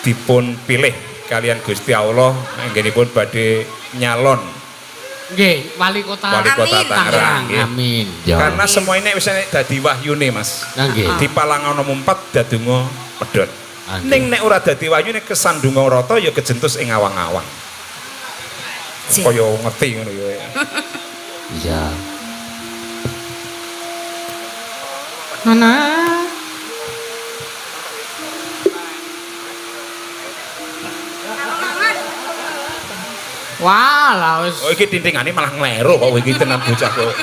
dipun pilih kalian Gusti Allah anggenipun badhe nyalon
Nggih, wali kota
wali kota
Amin.
Tangerang nggih.
Amin. Ya.
Karena semua ini wis enek dadi wahyune, Mas.
Nah, nggih.
Di Palangono 4 dadunga pedhot.
Ah, nggih.
Ning nek ora dadi wahyune kesandunga rata ya kejentus ing awang-awang.
Jek.
Kaya ngerti ngono ya.
Iya. Nana. Wah, lah wis.
Oh iki tintingane malah nglero kok iki tenan bocah kok.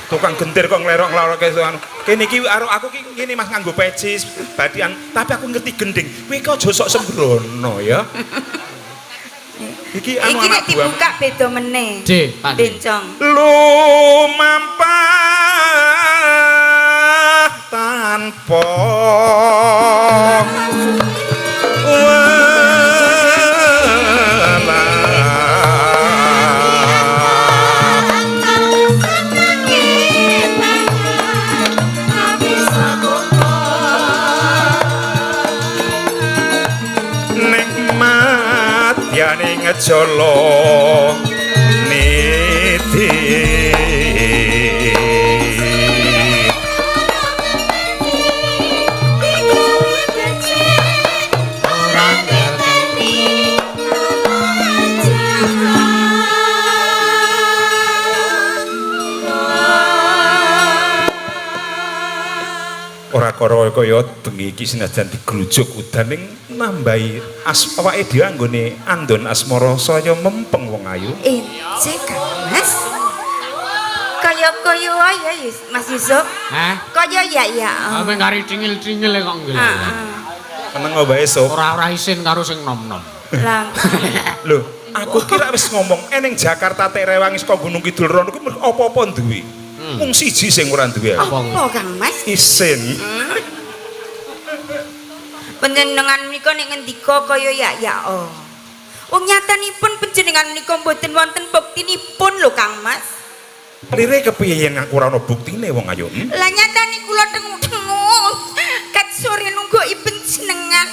Tukang gentir kok nglerok-ngleroke anu. Kene iki karo aku ki ngene Mas nganggo peci badian, tapi aku ngerti gending. Kowe iki aja sok sembrono ya. Iki anu
Iki nek
anak buah.
dibuka beda meneh.
D, Pak D.
Bencong.
Lumampah tanpa welas. Nikmat yane ngejolo niti. Ora kara kaya bengi iki senajan diglujuk udan ning nambahi awake dhewe anggone andon asmara saya mempeng wong ayu.
Ece Kang Mas. Kaya-kaya ya Mas Yusuf.
Hah?
Kaya ya ya.
Apa kari cingil-cingil kok nggih.
Heeh.
Meneng wae sok.
Ora ora isin karo sing nom-nom.
Lah
Lho, aku kira wis ngomong eneng Jakarta tek rewangi saka Gunung Kidul rono kuwi mergo apa-apa duwe. Mung siji sing ora duwe aku.
Apa kuwi?
apa Kang Mas?
Isin.
Panjenengan menika nek ngendika kaya ya ya oh. Wong nyatanipun panjenengan menika mboten wonten buktinipun lho Kang Mas.
Lire kepiye yen aku ora ono buktine wong ayu? Hmm?
Lah nyatane kula tengu-tengu kat sore nunggu panjenengan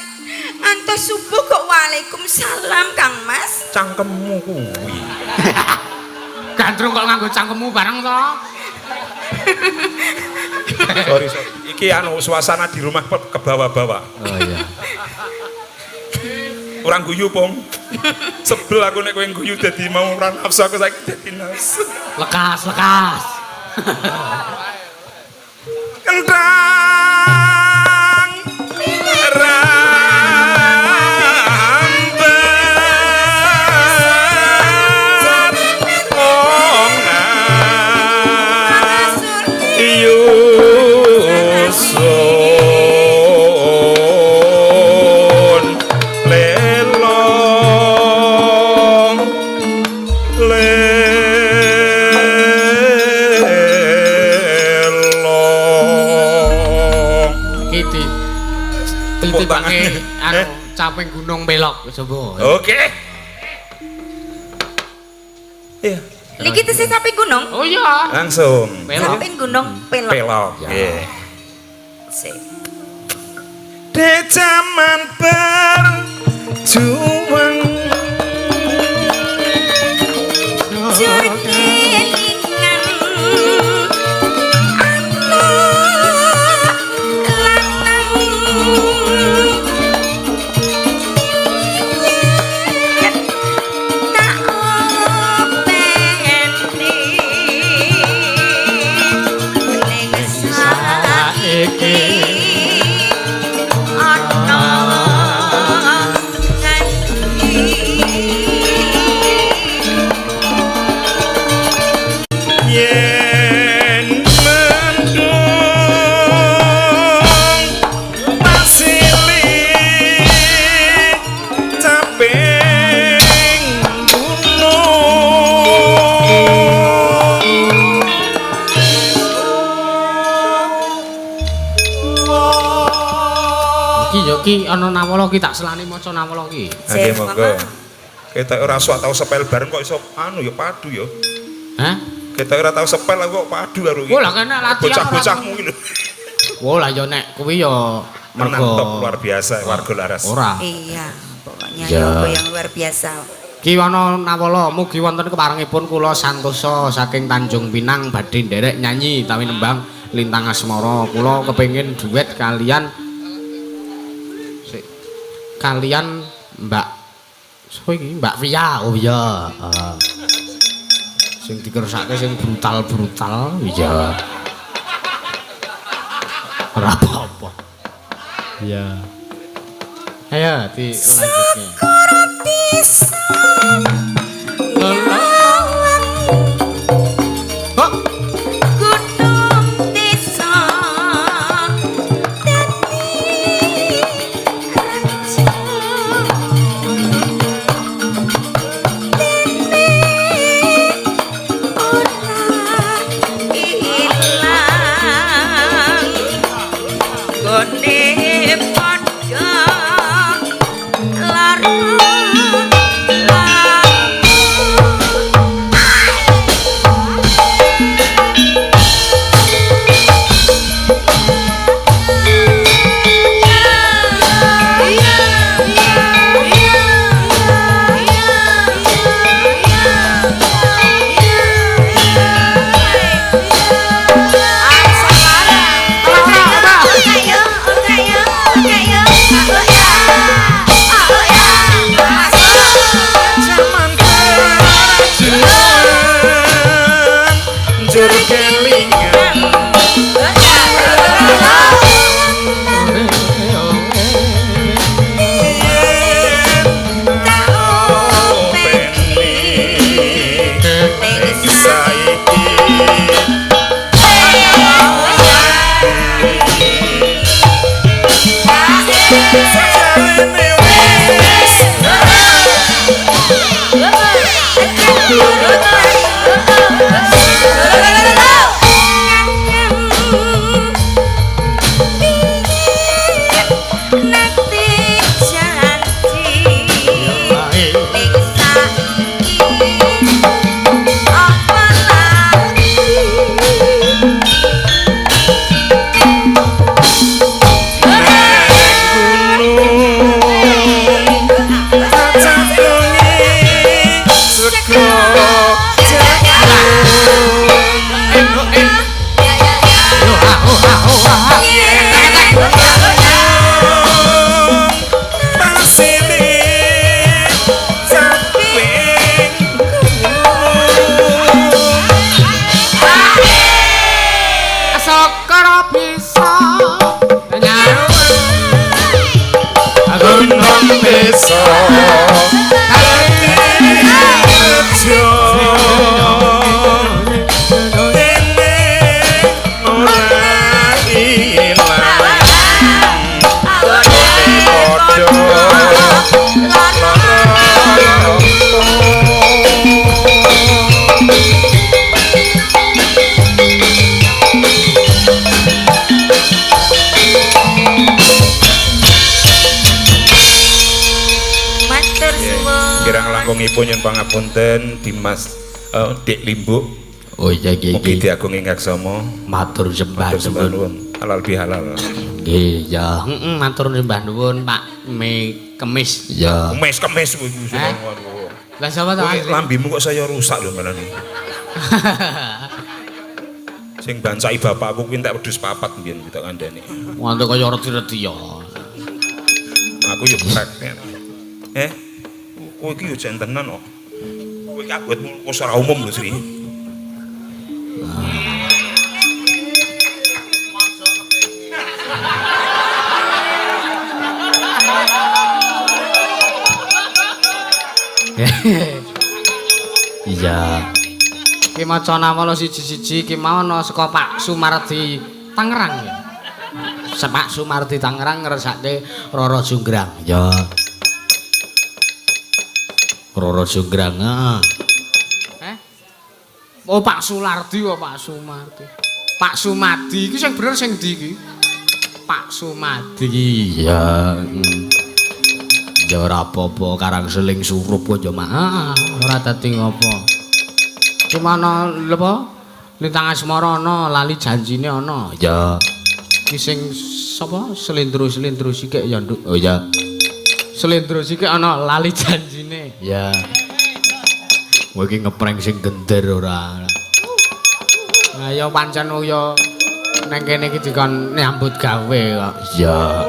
ngantos subuh kok waalaikumsalam Kang Mas.
Cangkemmu kuwi.
Gandrung kok nganggo cangkemmu bareng to?
Sorry, sorry. Iki anu suasana di rumah kebawa-bawa.
Oh iya.
Ora guyu, Pong. Sebel aku nek kowe guyu dadi mau ora nafsu aku saiki dadi nafsu.
Lekas, lekas.
Kendang rambat wong yusun lelong lelong.
Iki di
Tepuk
titipake
tangan.
anu
Eh?
caping gunung pelok coba.
Oke. Iya.
Niki tesih sapi gunung.
Oh iya.
Langsung.
Pelok.
Sapi gunung pelok.
Pelok.
Ya.
Nggih.
Sik.
Di zaman berjuang
Jenengan anak lanang yen tak openi ning saiki ana nganti.
Yen mendung pasili caping gunung.
Iki ana nawala ki tak selani maca nawala ki.
Nggih monggo. Ketok ora sok tau sepel bareng kok iso anu ya padu ya.
Hah?
Ketok ora tau sepel aku kok padu karo iki.
Oh lah kena latihan.
Bocah-bocahmu iki lho.
Oh lah ya nek kuwi ya mergo
top luar biasa warga Laras.
Ora.
Iya, pokoknya yoga yang luar biasa.
Ki ana nawala mugi wonten keparengipun kula santosa saking Tanjung Pinang badhe nderek nyanyi utawi nembang Lintang Asmara. Kula kepengin duet kalian kalian Mbak sapa iki? Mbak Via. Oh iya. Sing dikersake sing brutal-brutal. Iya. Ora apa-apa. Iya. Ayo dilanjutke.
Kirang langkungipun nyuwun pangapunten Dimas Dik Limbuk.
Oh iya iki.
Mugi diagungi ngaksama.
Matur sembah
nuwun. Halal bihalal.
Nggih ya, heeh matur sembah nuwun Pak Me Kemis. Ya.
Kemis kemis kuwi.
Lah sapa to?
Lambimu kok saya rusak lho melani. Sing bancaki bapakku kuwi entek wedhus papat mbiyen tak kandhani.
Nganti kaya reti-reti ya.
Aku yo prek. Eh? Kowe iki yo jentenan kok. Kowe iki abot ora umum lho Sri.
Iya. Ki maca nawala siji-siji ki mau ana saka Pak Sumardi Tangerang ya. Pak Sumardi Tangerang ngresake Roro Jonggrang. Ya. Roro Jonggrang. Heeh. Eh? Oh Pak Sulardi kok Pak Sumardi. Pak Sumadi iki sing bener sing ndi iki? Pak Sumadi. Ya. Ya ora apa-apa karang seling surup kok ya mak. Ora dadi ngopo. Cuma ana apa? Lintang Asmara ana, lali janjine ana. Ya. Iki sing sapa? Selindro-selindro sikik ya, Nduk. Oh ya. Selindro sikik ana lali janjine. Ya. Kowe iki ngeprank sing gender ora. Lah ya pancen ya neng kene iki dikon nyambut gawe kok. Ya.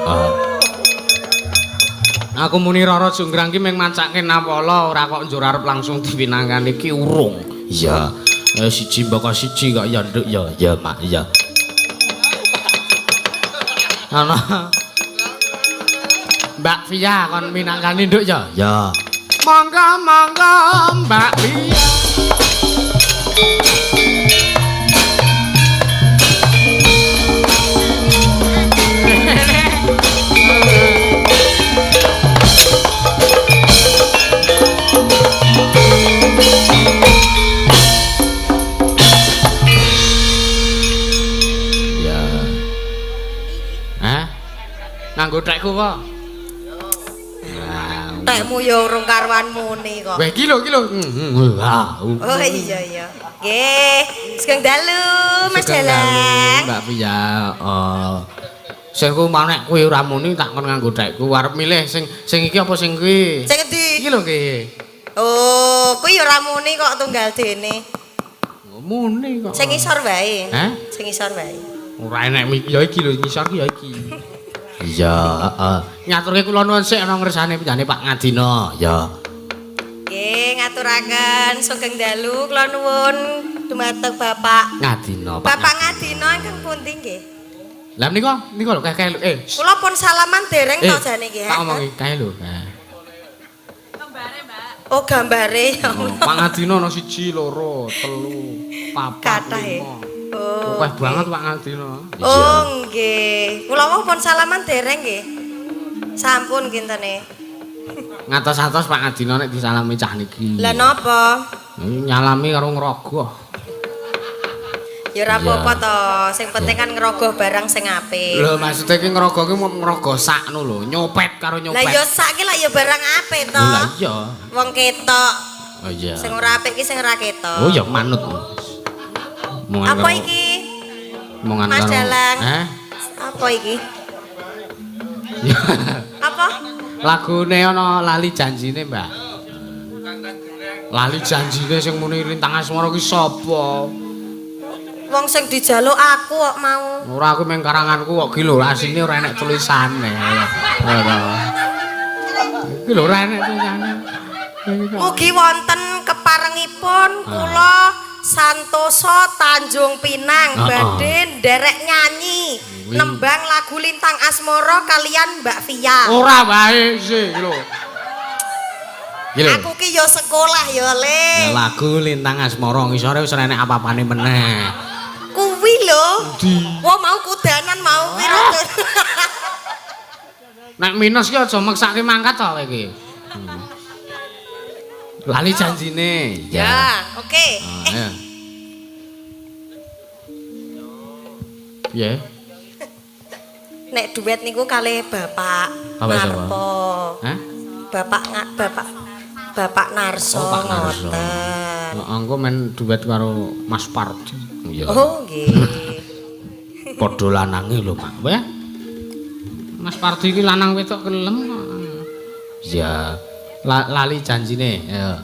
Aku muni Rara Jonggrang ki mung mancake nawala ora kok njur arep langsung dipinangkani iki urung. Iya. Siji mbaka siji kok ya Nduk ya. Ya Mak ya. Ana Mbak Via kon minangkani Nduk ya. Ya. Monggo monggo Mbak Via. Ya. Hah? Nganggo tekku kok.
Tekmu ya urung karuan muni kok.
Weh iki lho, iki lho.
Oh iya iya. Nggih, sugeng dalu Mas Dalang.
Mbak Via. Oh. Sing ku mau nek kowe ora muni tak kon nganggo tekku. Arep milih sing sing iki apa sing kuwi?
Sing endi?
Iki lho nggih.
Oh, kuwi ya ora muni kok tunggal dene.
Muni kok.
Sing isor wae.
Hah?
Sing isor wae.
Ora enek ya iki lho ngisor ki ya iki. Iya, heeh. Ngaturke kula nuwun sik ana ngersane panjenengane Pak Ngadina. Ya.
Nggih, ngaturaken sugeng dalu kula nuwun dumateng Bapak
Ngadina.
Bapak Ngadina ingkang pundi nggih?
Lah menika nika lho kae lho.
Kula pun salaman dereng to jane nggih.
Tak omongi kae lho.
Gambare, Mbak. Oh, gambare ya.
Pak Ngadina ana 1 2 3 4 5.
Oh,
akeh banget Pak Ngadina.
Oh, nggih. Kula wau pun salaman dereng nggih. Sampun kintene.
Ngatos-atos Pak Ngadina nek disalami cah niki.
Lah napa?
Nyalami karo ngrogoh.
Ya ora apa-apa to, sing penting kan ngrogoh barang sing apik.
Lho maksude ki ngrogoh ki ngrogoh sakno lho, nyopet karo nyopet.
Lah ya sak ki lak ya barang apik to.
Lah iya.
Wong ketok.
Oh iya.
Sing ora apik ki sing ora ketok.
Oh ya manut.
Apa iki?
Omongan
Mas Dalang.
Hah?
Apa iki? Apa?
Lagune ana lali janjine, Mbak. Lali janjine sing muni Lintang Asmara ki sapa?
Wong sing dijaluk aku kok mau.
Ora aku meng karanganku kok ki lho asline ora enek tulisane. Ora. Iki lho ora enek tulisane.
Mugi wonten keparengipun kula Santoso Tanjung Pinang badhe nderek nyanyi nembang lagu Lintang Asmara kalian Mbak Via.
Ora wae sih lho.
Aku ki yo sekolah yo Le.
Lagu Lintang Asmara ngisore wis ora enek apa-apane meneh.
Kuwi lho. Wah mau kudanan mau piro.
Nek minus ki aja meksake mangkat to kowe iki. Lali janjine.
Ya, oke.
Piye?
Nek duet niku kalih Bapak Narpo.
Hah?
Bapak Narso.
Oh, Pak Narso. Heeh, engko men duet karo Mas Pardi. Iya.
Oh, nggih.
Padha lanange lho, Mak. Weh. Mas Pardi iki lanang wedok kelem kok. Iya. Lali janjine, ya.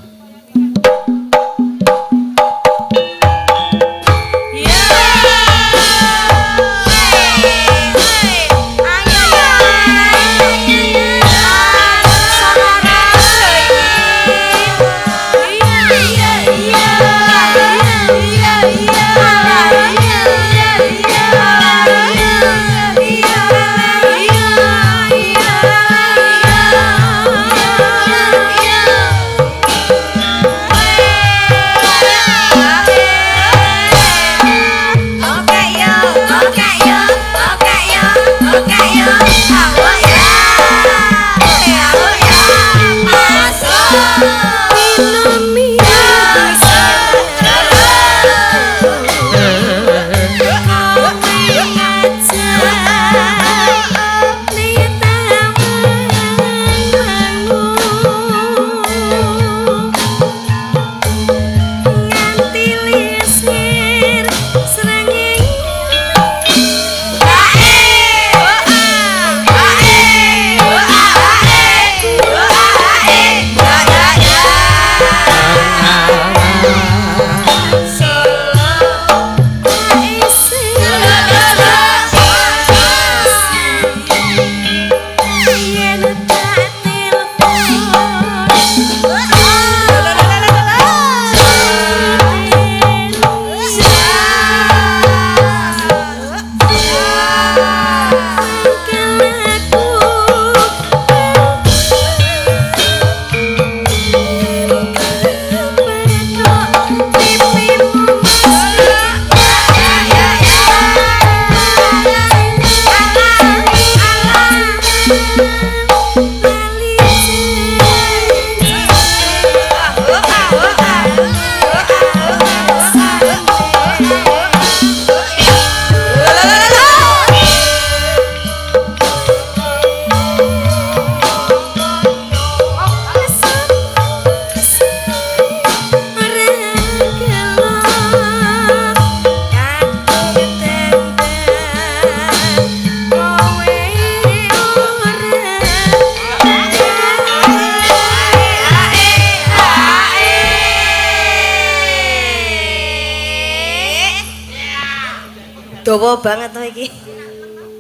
Dawa banget to iki.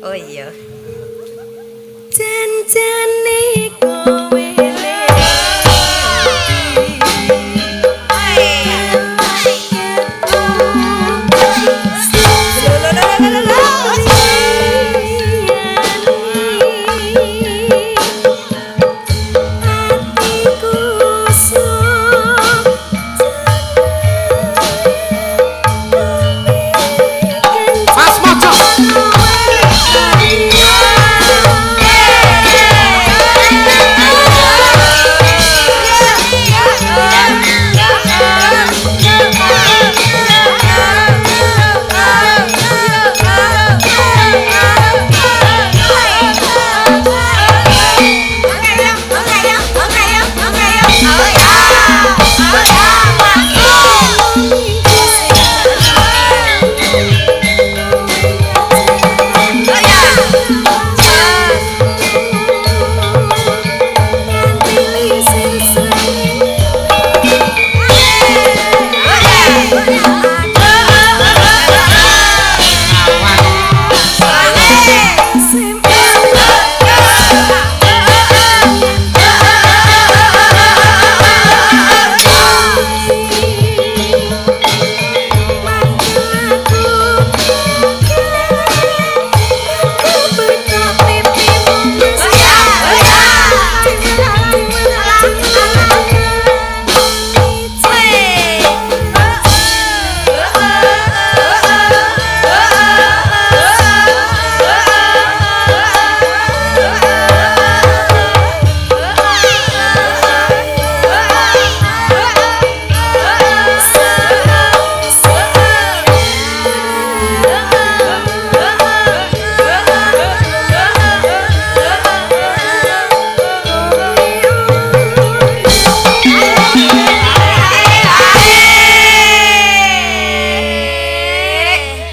Oh iya. Janjane kowe
Mas Mojo.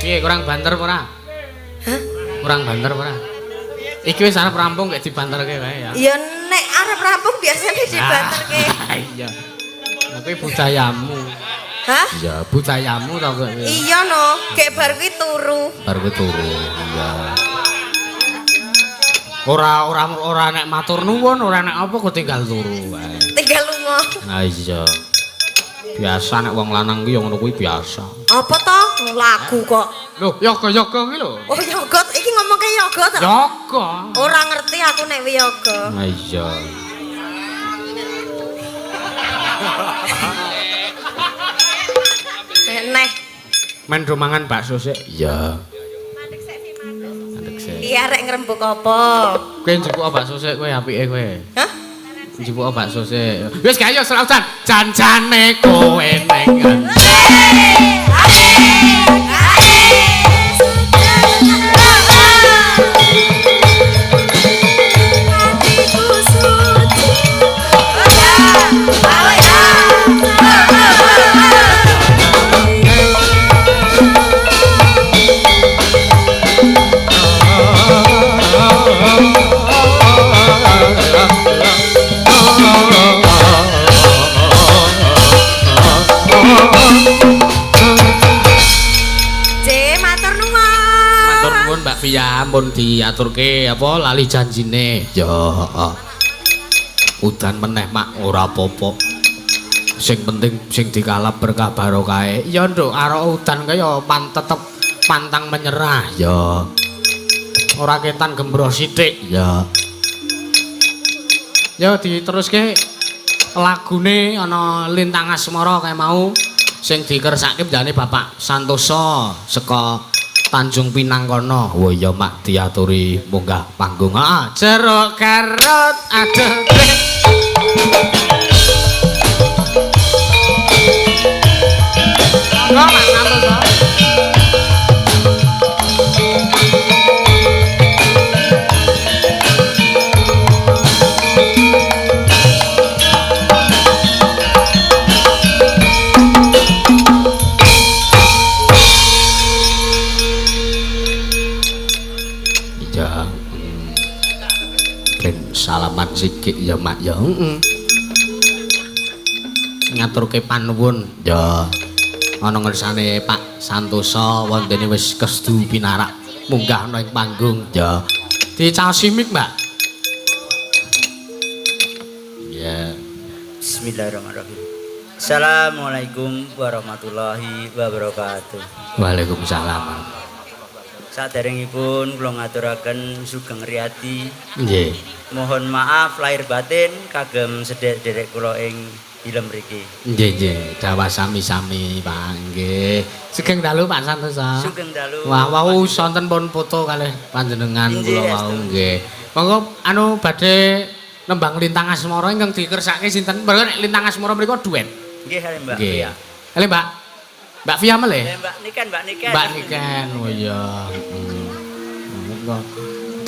Piye kurang banter apa ora? Hah? Kurang banter apa ora? Iki wis arep rampung gak dibanterke wae ya.
Ya nek arep rampung biasanya dibanterke.
Iya. Lah kuwi budayamu.
Hah?
Iya, budayamu to kok.
Iya no, gek bar kuwi turu.
Bar kuwi turu. Iya. Ora ora ora nek matur nuwun, ora nek apa kok tinggal turu wae.
Tinggal lunga.
Nah iya. Biasa nek wong lanang ki ya ngono kuwi biasa.
Apa to? Lagu kok.
Loh, yoga-yoga kuwi lho.
Oh yoga, iki ngomongke yoga to?
Yoga.
Ora ngerti aku nek wi yoga.
Nah iya.
Neh.
Men do mangan bakso sik. Iya. Mandek sik.
Iya arek ngrembug apa?
Kowe njupuk bakso sik kowe apike kowe.
Hah?
Njupuk bakso sik. Wis gayo selausan. Janjane kowe ning endi?
J, matur nuwun.
Matur nuwun Mbak Via, ampun diaturke apa lali janjine. Ya, heeh. Udan meneh mak ora apa-apa. Sing penting sing dikalap berkah barokahe. Ya nduk, arok udan kaya pan tetep pantang menyerah. Ya. Ora ketan gembroh sithik. Ya. Ya diteruske lagune ana Lintang Asmara kae mau sing dikersake jane Bapak Santoso saka Tanjung Pinang kono. Oh iya mak diaturi munggah panggung. Heeh, jeruk garut adek. Monggo Mas Santoso. Iya. Ben salaman sikik ya mak ya. Heeh. Ngaturke panuwun. Ya. Ana ngersane Pak Santoso wontene wis kestu pinarak munggah ana ing panggung. Ya. Dicaosi mik, Mbak. Ya.
Bismillahirrahmanirrahim. Assalamualaikum warahmatullahi wabarakatuh.
Waalaikumsalam.
Saderengipun kula ngaturaken sugeng riyadi.
Nggih.
Mohon maaf lahir batin kagem sederek-sederek kula ing dalem mriki.
Nggih, nggih. Dawah sami-sami, Pak. Nggih. Sugeng dalu Pak Santoso.
Sugeng dalu.
Wah, wau sonten pun foto kalih panjenengan kula wau nggih. Monggo anu badhe nembang Lintang Asmara ingkang dikersake sinten? Mergo nek Lintang Asmara mriku duet.
Nggih, kalih Mbak.
Nggih. Kalih Mbak. Mbak Via melih?
Mbak Niken, Mbak Niken.
Mbak Niken. Oh iya. Heeh.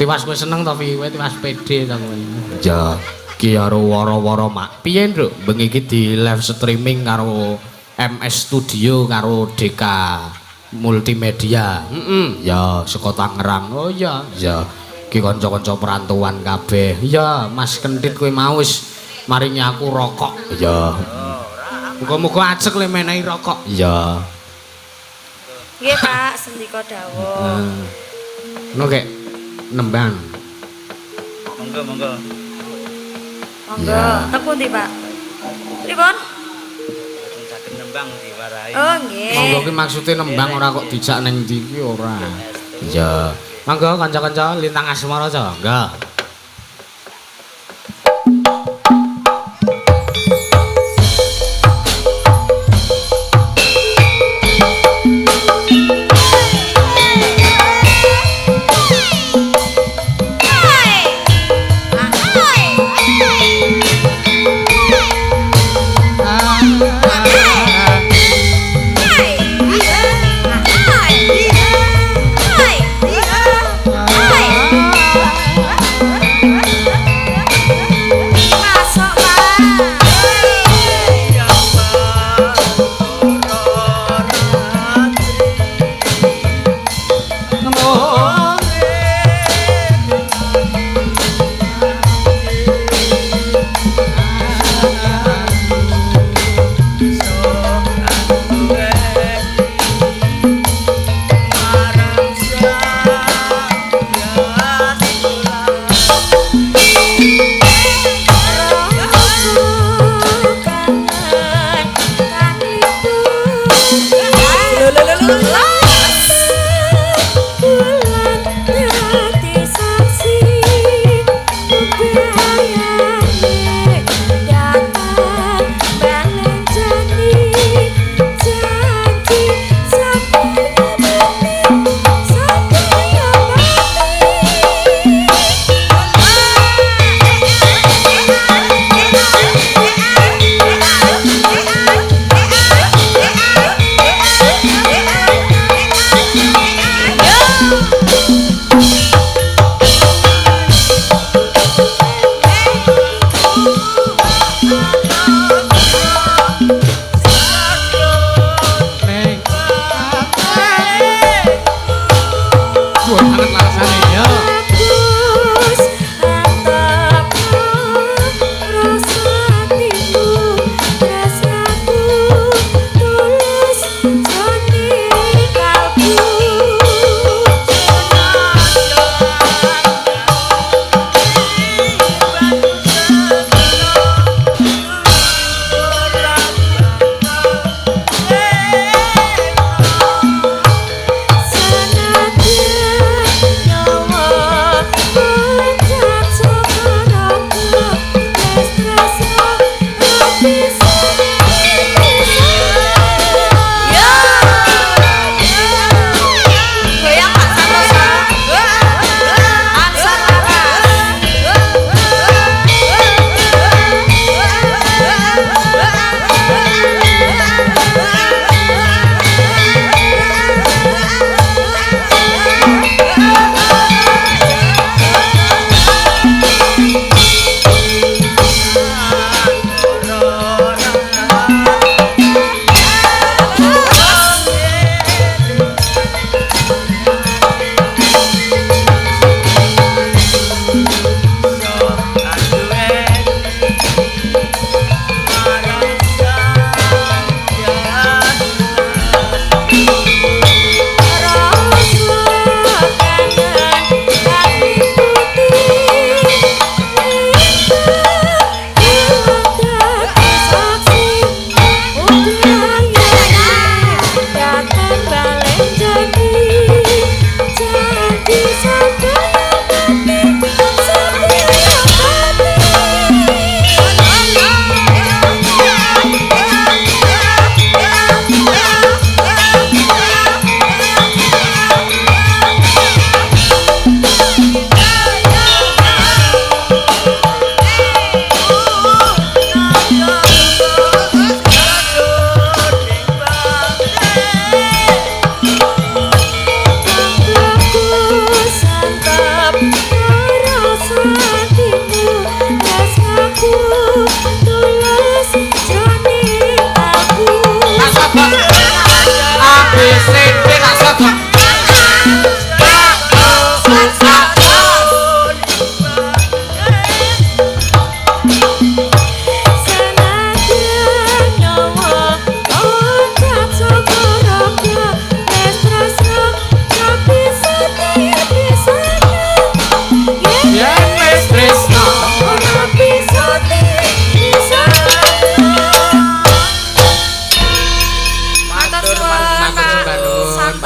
Tiwas kowe seneng to, Vi? Kowe tiwas pede to kowe. Ya. Ki karo wara-wara mak. Piye, Nduk? Bengi iki di live streaming karo MS Studio karo DK Multimedia. Heeh. Ya, saka Tangerang. Oh iya, ya. Ki kanca-kanca perantauan kabeh. Iya, Mas Kentit kowe mau wis maringi aku rokok. Iya. Muga-muga ajek le menehi rokok. Iya.
Nggih, Pak, sendika dawuh.
Ngono kek nembang.
Monggo, monggo.
Monggo, teng pundi, Pak? Pripun?
Saged nembang diwarahi.
Oh, nggih.
Monggo ki maksude nembang ora kok dijak ning ndi ki ora. Iya. Monggo kanca-kanca Lintang Asmara ca. Monggo.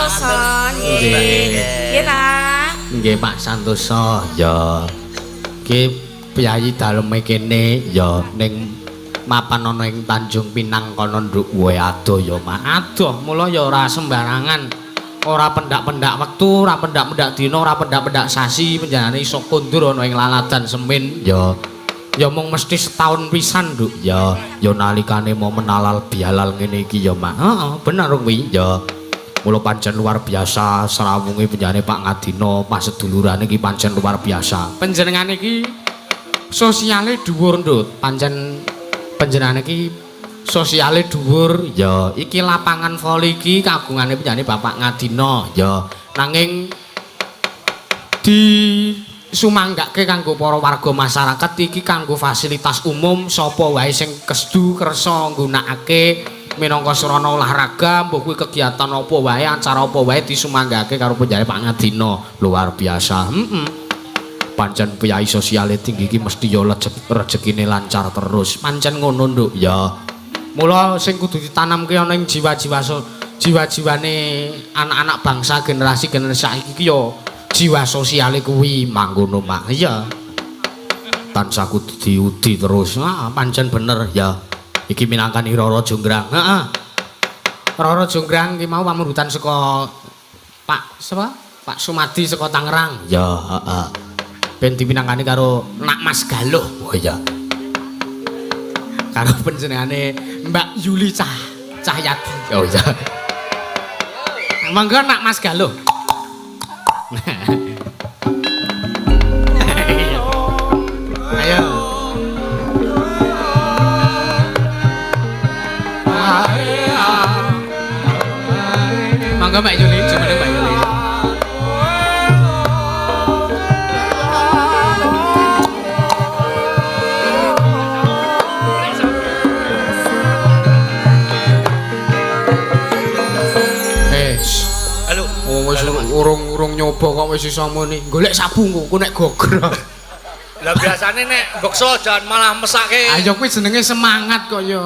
Santoso nggih.
Nggih.
Nggih, Pak.
Nggih Pak Santoso ya. Ki piyayi daleme kene ya ning mapan ana ing Tanjung Pinang kono nduk wae adoh ya Mak. Adoh mula ya ora sembarangan. Ora pendak-pendak wektu, ora pendak-pendak dina, ora pendak-pendak sasi panjenengane iso kondur ana ing laladan Semin ya. Ya mung mesti setahun pisan nduk ya. Ya nalikane momen halal bihalal ngene iki ya Mak. Heeh, bener kuwi ya. Mula pancen luar biasa srawunge panjenengane Pak Ngadina pasedulurane iki pancen luar biasa. Panjenengane iki sosiale dhuwur ndut. Pancen panjenengane iki sosiale dhuwur ya. Iki lapangan voli iki kagungane panjenengane Bapak Ngadina ya. Nanging disumanggake kanggo para warga masyarakat iki kanggo fasilitas umum sapa wae sing kesedu kersa nggunakake minangka sarana olahraga mbuh kuwi kegiatan apa wae acara apa wae disumanggake karo panjenengane Pak Ngadina luar biasa. Heeh. Pancen piyai sosiale tinggi iki mesti ya rejekine lancar terus. Pancen ngono nduk ya. Mula sing kudu ditanamke ana ing jiwa-jiwa jiwa-jiwane anak-anak bangsa generasi-generasi saiki iki ya jiwa sosiale kuwi mangkono Mak. Iya. Tansah kudu diudi terus. Ah, pancen bener ya. Iki minangkani Roro Jonggrang. Heeh. Roro Jonggrang ki mau pamundhutan saka Pak sapa? Pak Sumadi saka Tangerang. Ya, heeh. Ben dipinangkani karo Nak Mas Galuh. Oh iya. Karo panjenengane Mbak Yuli Cahyadi. Oh iya. Monggo Nak Mas Galuh. Ayo. Monggo Mbak Yuli, jumeneng Mbak Yuli.
Halo.
Oh, wis urung-urung nyoba kok wis iso muni. Golek sabu engko nek gogrok.
Lah biasane nek beksa jan malah mesake.
Ayo kuwi jenenge semangat kok ya.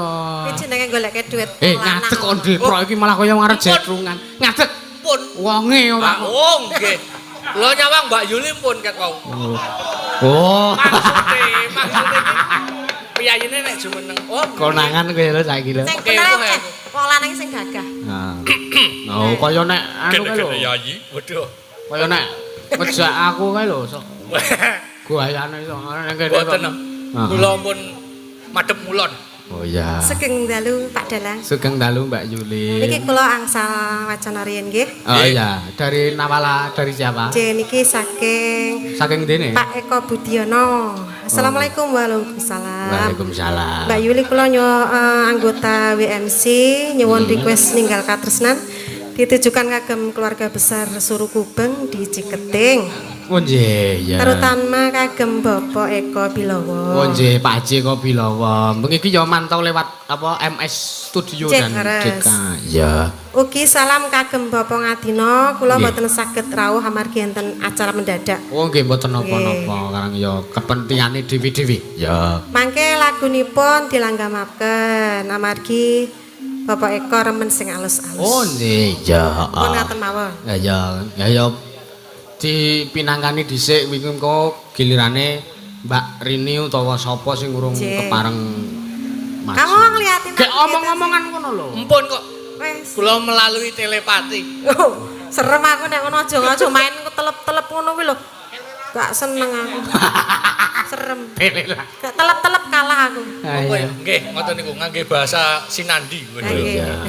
Kuwi jenenge goleke dhuwit.
Ngadeg kok ndeprok iki malah kaya ngarep jetrungan. Ngadeg.
Pun.
Wonge ora.
Oh, nggih. Kula nyawang Mbak Yuli pun ket wau.
Oh.
Maksude iki piyayine nek jumeneng. Oh,
konangan kowe lho saiki lho.
Sing bener wong lanang sing gagah.
Heeh. Oh, kaya nek anu kae lho.
Kene yayi. Waduh.
Kaya nek ngejak aku kae lho sok. Guayane iso ning kene.
Mboten. Kula pun madhep ngulon.
Oh iya.
Sugeng dalu Pak Dalang.
Sugeng dalu Mbak Yuli.
Niki kula angsal wacana riyin nggih.
Oh iya, dari Nawala dari siapa?
J niki saking
saking dene?
Pak Eko Budiono. Assalamualaikum. Waalaikumsalam.
Waalaikumsalam.
Mbak Yuli kula anggota WMC nyuwun request ninggal katresnan ditujukan kagem keluarga besar Suru Kubeng di Ciketing.
Oh nggih, ya.
Terutama kagem Bapak Eko Bilowo.
Oh nggih, Pak Haji Eko Bilowo. Bengi iki ya mantau lewat apa MS Studio dan DK. Ya.
Ugi salam kagem Bapak Ngadina, kula mboten saged rawuh amargi enten acara mendadak.
Oh nggih, mboten napa-napa, karang ya kepentingane dhewe-dhewe. Ya.
Mangke lagunipun dilanggamaken amargi Bapak Eko remen sing alus-alus.
Oh nggih, ya.
Pun ngaten mawon.
Ya ya, ya ya. Dipinangkani dhisik wingi engko gilirane Mbak Rini utawa sapa sing urung kepareng maju.
Kamu ngeliatin
gek omong-omongan ngono lho.
Empun kok.
Wes.
Kula melalui telepati.
Oh, serem aku nek ngono aja main telep-telep ngono kuwi lho. Gak seneng aku. Serem. Gak telep-telep kalah aku.
Apa ya? Nggih, ngoten niku ngangge bahasa Sinandi.
Iya.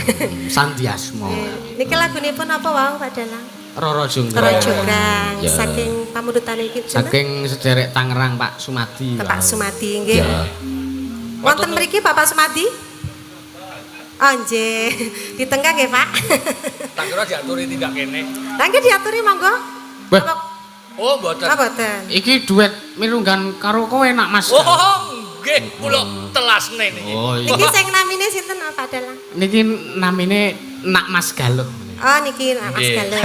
Sandiasma.
Niki lagunipun apa wau Pak Dalang?
Roro Jonggrang.
Roro Jonggrang saking pamundhutane iki
saking sederek Tangerang Pak Sumadi.
Pak Sumadi nggih. Wonten mriki Bapak Sumadi? Oh nggih. Ditenggak nggih Pak.
Tak kira diaturi tindak kene.
Lah nggih diaturi monggo.
Oh mboten.
Oh mboten.
Iki duet mirunggan karo kowe nak Mas.
Oh nggih, kula telasne niki.
Oh iya.
Niki sing namine sinten Pak Dalang?
Niki namine Nak Mas Galuh.
Oh niki Nak Mas Galuh.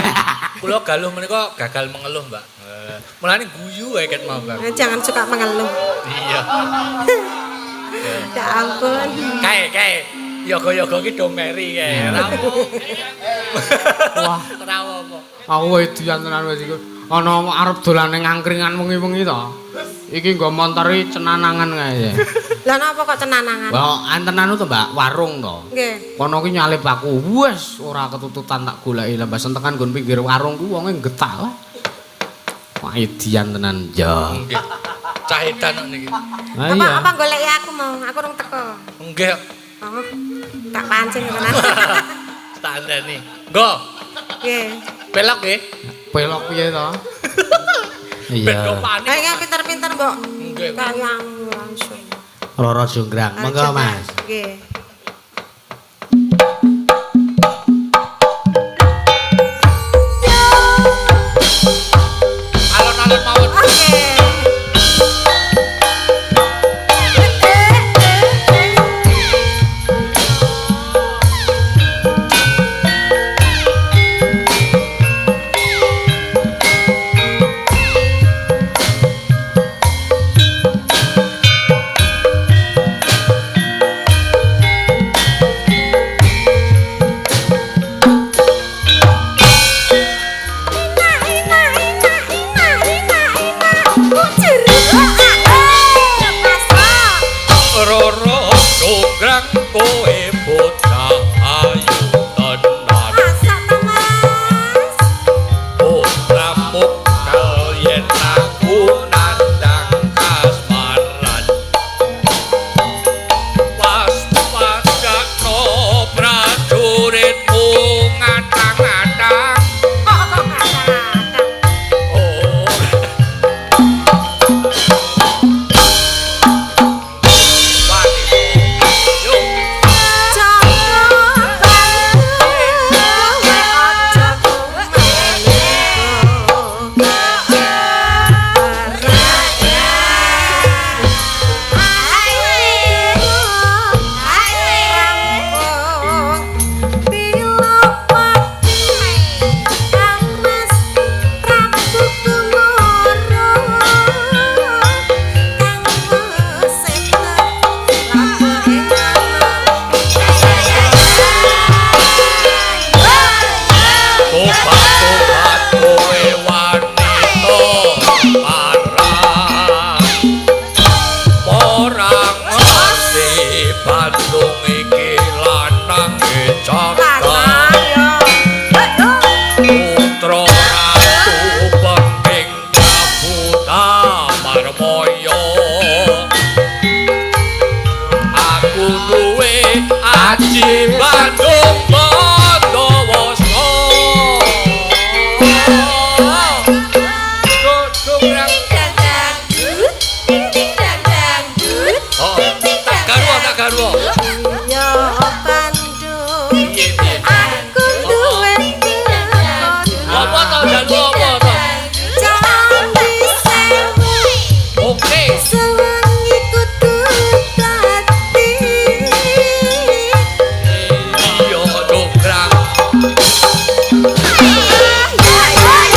Kula Galuh menika gagal mengeluh, Mbak. Mulane guyu wae ket mau, Mbak.
Jangan suka mengeluh.
Iya.
Ya ampun.
Kae. Yoga-yoga ki do meri kae. Ora
Wah,
ora apa.
Aku edian tenan wis iku. Ana arep dolane ngangkringan wengi-wengi to. Iki nggo montor iki cenanangan kae.
Lah napa kok cenanangan?
Wah, antenan to, Mbak, warung to.
Nggih.
Kono ki nyalip aku. Wes ora ketututan tak goleki. Lah mbak sentekan nggon pinggir warung ku wonge getak wah. Wah, edian tenan. Ya.
Nggih. Cah edan kok niki.
Ah,
Apa
iya.
apa goleki aku mau? Aku rung teko.
Nggih.
Oh. Tak pancing tenan.
Tak andani. Nggo,
Nggih.
pelok nggih.
Pelok piye to?
Ben do
Iya.
panik.
Ayo yang pinter-pinter, Mbok.
Nggih.
Kayang langsung.
Roro Jonggrang. Monggo, Mas.
Nggih.
Alon-alon mawon.
Oke.
Roro Jonggrang kowe bocah ayu tenan. Putramu kalyen aku nandang kasmaran. Pas padakno prajuritmu ngatang-ngatang. Oh. Wani. Yo. Tobat-tobat kowe wanita parah. Ora ngerti Bandung iki lanang cakep. Putra Ratu Penting Prabu Tamarmaya. Aku duwe aji Bandung Bandawasa. Oh, tak garwa, tak garwa. Piye, piye?
Aku duwe
Apa to jalu apa to?
Candi sewu
Oke.
sewengi kudu dadi.
Iya, dongkrang.
Ya ya.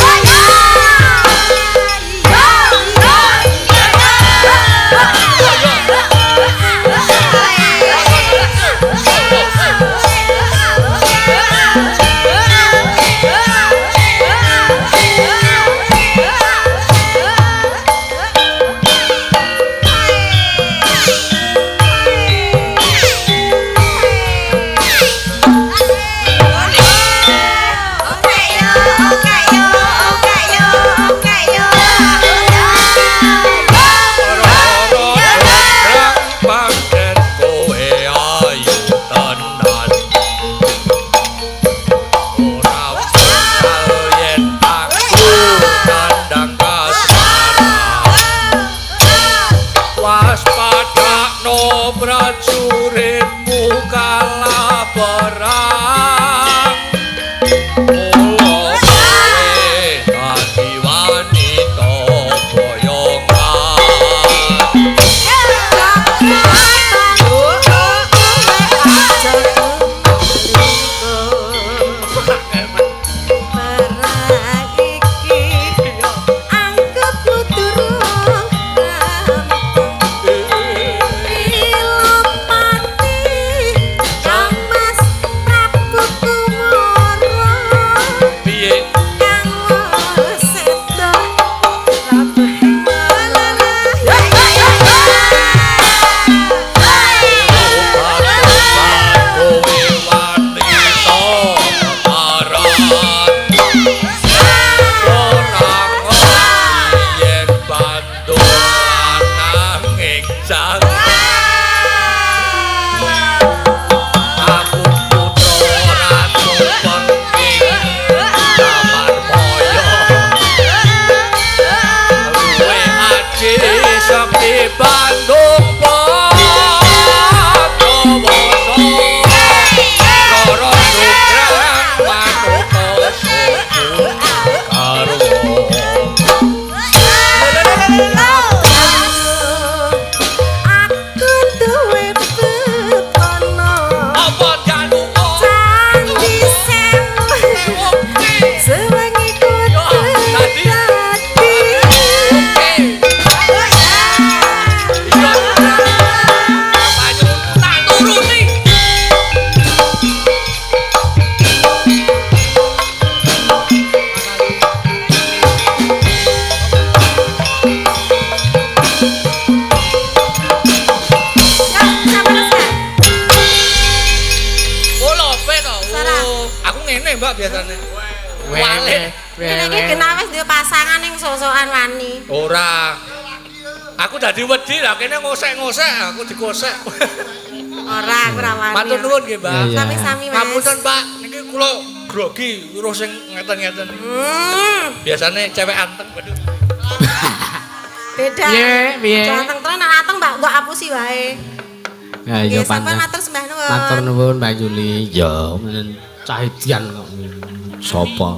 biasane. Wale.
Ini iki genah wis duwe pasangan ning sok-sokan wani.
Ora. Aku dadi wedi lah kene ngosek-ngosek, aku dikosek.
Ora, aku ora wani.
Matur nuwun nggih, Mbak.
Iya.
Sami-sami, Mas.
Ngapunten, Pak. Niki kula grogi weruh sing ngeten-ngeten. Biasane cewek anteng, waduh.
Beda.
Piye, piye?
Anteng tenan nek anteng Mbak mbok apusi wae.
Ya iya
Nggih, sampun
pancen.
matur sembah nuwun.
Matur nuwun Mbak Yuli. Ya cah edian kok. Sapa?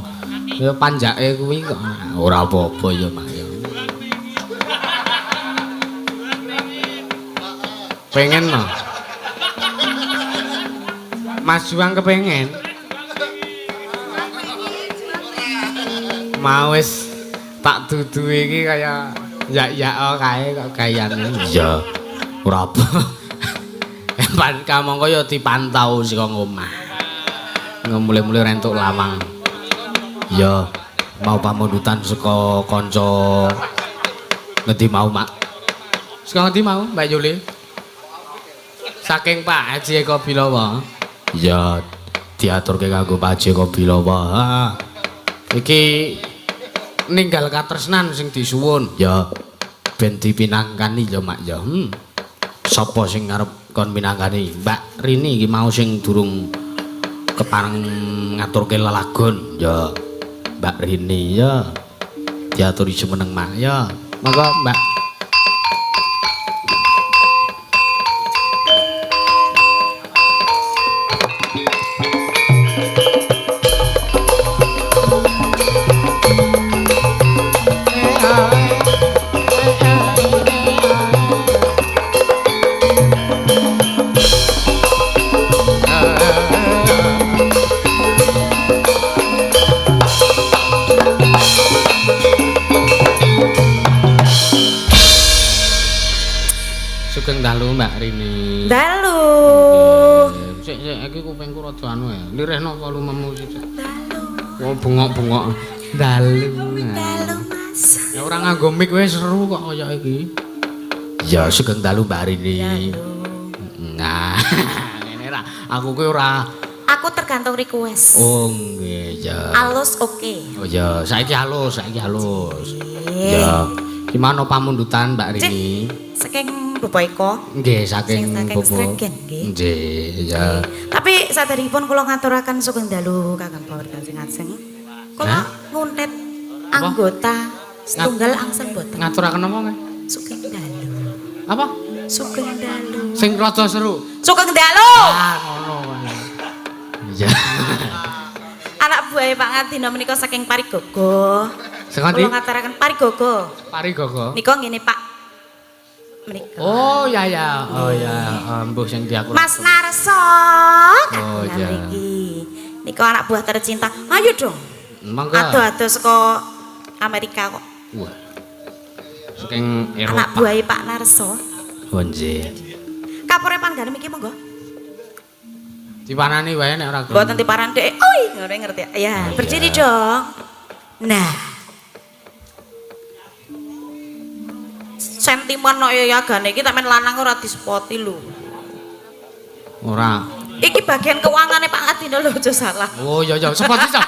Ya panjake kuwi kok ora apa-apa ya, Mak ya. Pengen no. Mas Juang kepengen. Mau wis tak dudu iki kaya ya-ya kae kok gayane. Iya. Ora apa. Pan kamangka ya dipantau saka omah. Ngemule-mule ora entuk lawang. Ya, mau pamundutan saka kanca ngendi mau, Mak? Saka ngendi mau, Mbak Yuli? Saking Pak Haji Eko Bilawa. Ya, diaturke kanggo Pak Haji Eko Bilawa. Ha. Iki ninggal katresnan sing disuwun. Ya, ben dipinangkani ya, Mak ya. Sapa sing arep kon minangkani? Mbak Rini iki mau sing durung kepareng ngaturke lelagon. Ya, Mbak Rini ya. Diaturi jumeneng, Mak ya. Monggo, Mbak. Sugeng dalu Mbak Rini.
Dalu.
Sik sik iki kupingku rada anu ya. Lirihno volumemu sithik. Dalu. Oh bengok-bengok. Dalu.
Dalu, Mas.
Ya ora nganggo mic wis seru kok kaya iki. Ya sugeng dalu Mbak Rini. Nah, ngene ra. Aku kuwi ora.
Aku tergantung request.
Oh nggih ya.
Alus oke.
Oh ya, saiki halus, saiki halus. Ya. Gimana pamundutan Mbak Rini?
Saking Bapak Eko.
Nggih, saking
Saking Sragen, nggih.
Nggih, ya.
Tapi saderengipun kula ngaturaken sugeng dalu Kakang Bawarga sing ajeng. Kula nguntet anggota setunggal angsal boten.
Ngaturaken apa nggih?
Sugeng dalu.
Apa?
Sugeng dalu.
Sing rada seru.
Sugeng dalu.
Ah, ngono wae. Iya.
Anak buahe Pak Ngadina menika saking Parigogo.
Sing endi?
Kula ngaturaken Parigogo.
Parigogo.
Nika ngene Pak. Menika.
Oh ya ya. Oh ya, embuh sing diaku.
Mas Narso.
Oh
kagungan
iya.
mriki. Nika anak buah tercinta. Ayo dong.
Monggo.
Adoh-adoh saka Amerika kok.
Wah. Saking Eropa.
Anak buahe Pak Narso.
Oh nggih.
Kapure panggane mriki monggo.
Diparani wae nek ora gelem.
Mboten diparan dhek. Oi, ngono ngerti. Ya,
Oh,
berdiri
iya.
dong. Nah. Sentimen kok ya yagane iki tak men lanang ora dispoti lho.
Ora.
Iki bagian keuangane Pak Ngadino lho aja salah.
Oh iya iya, sepoti ta.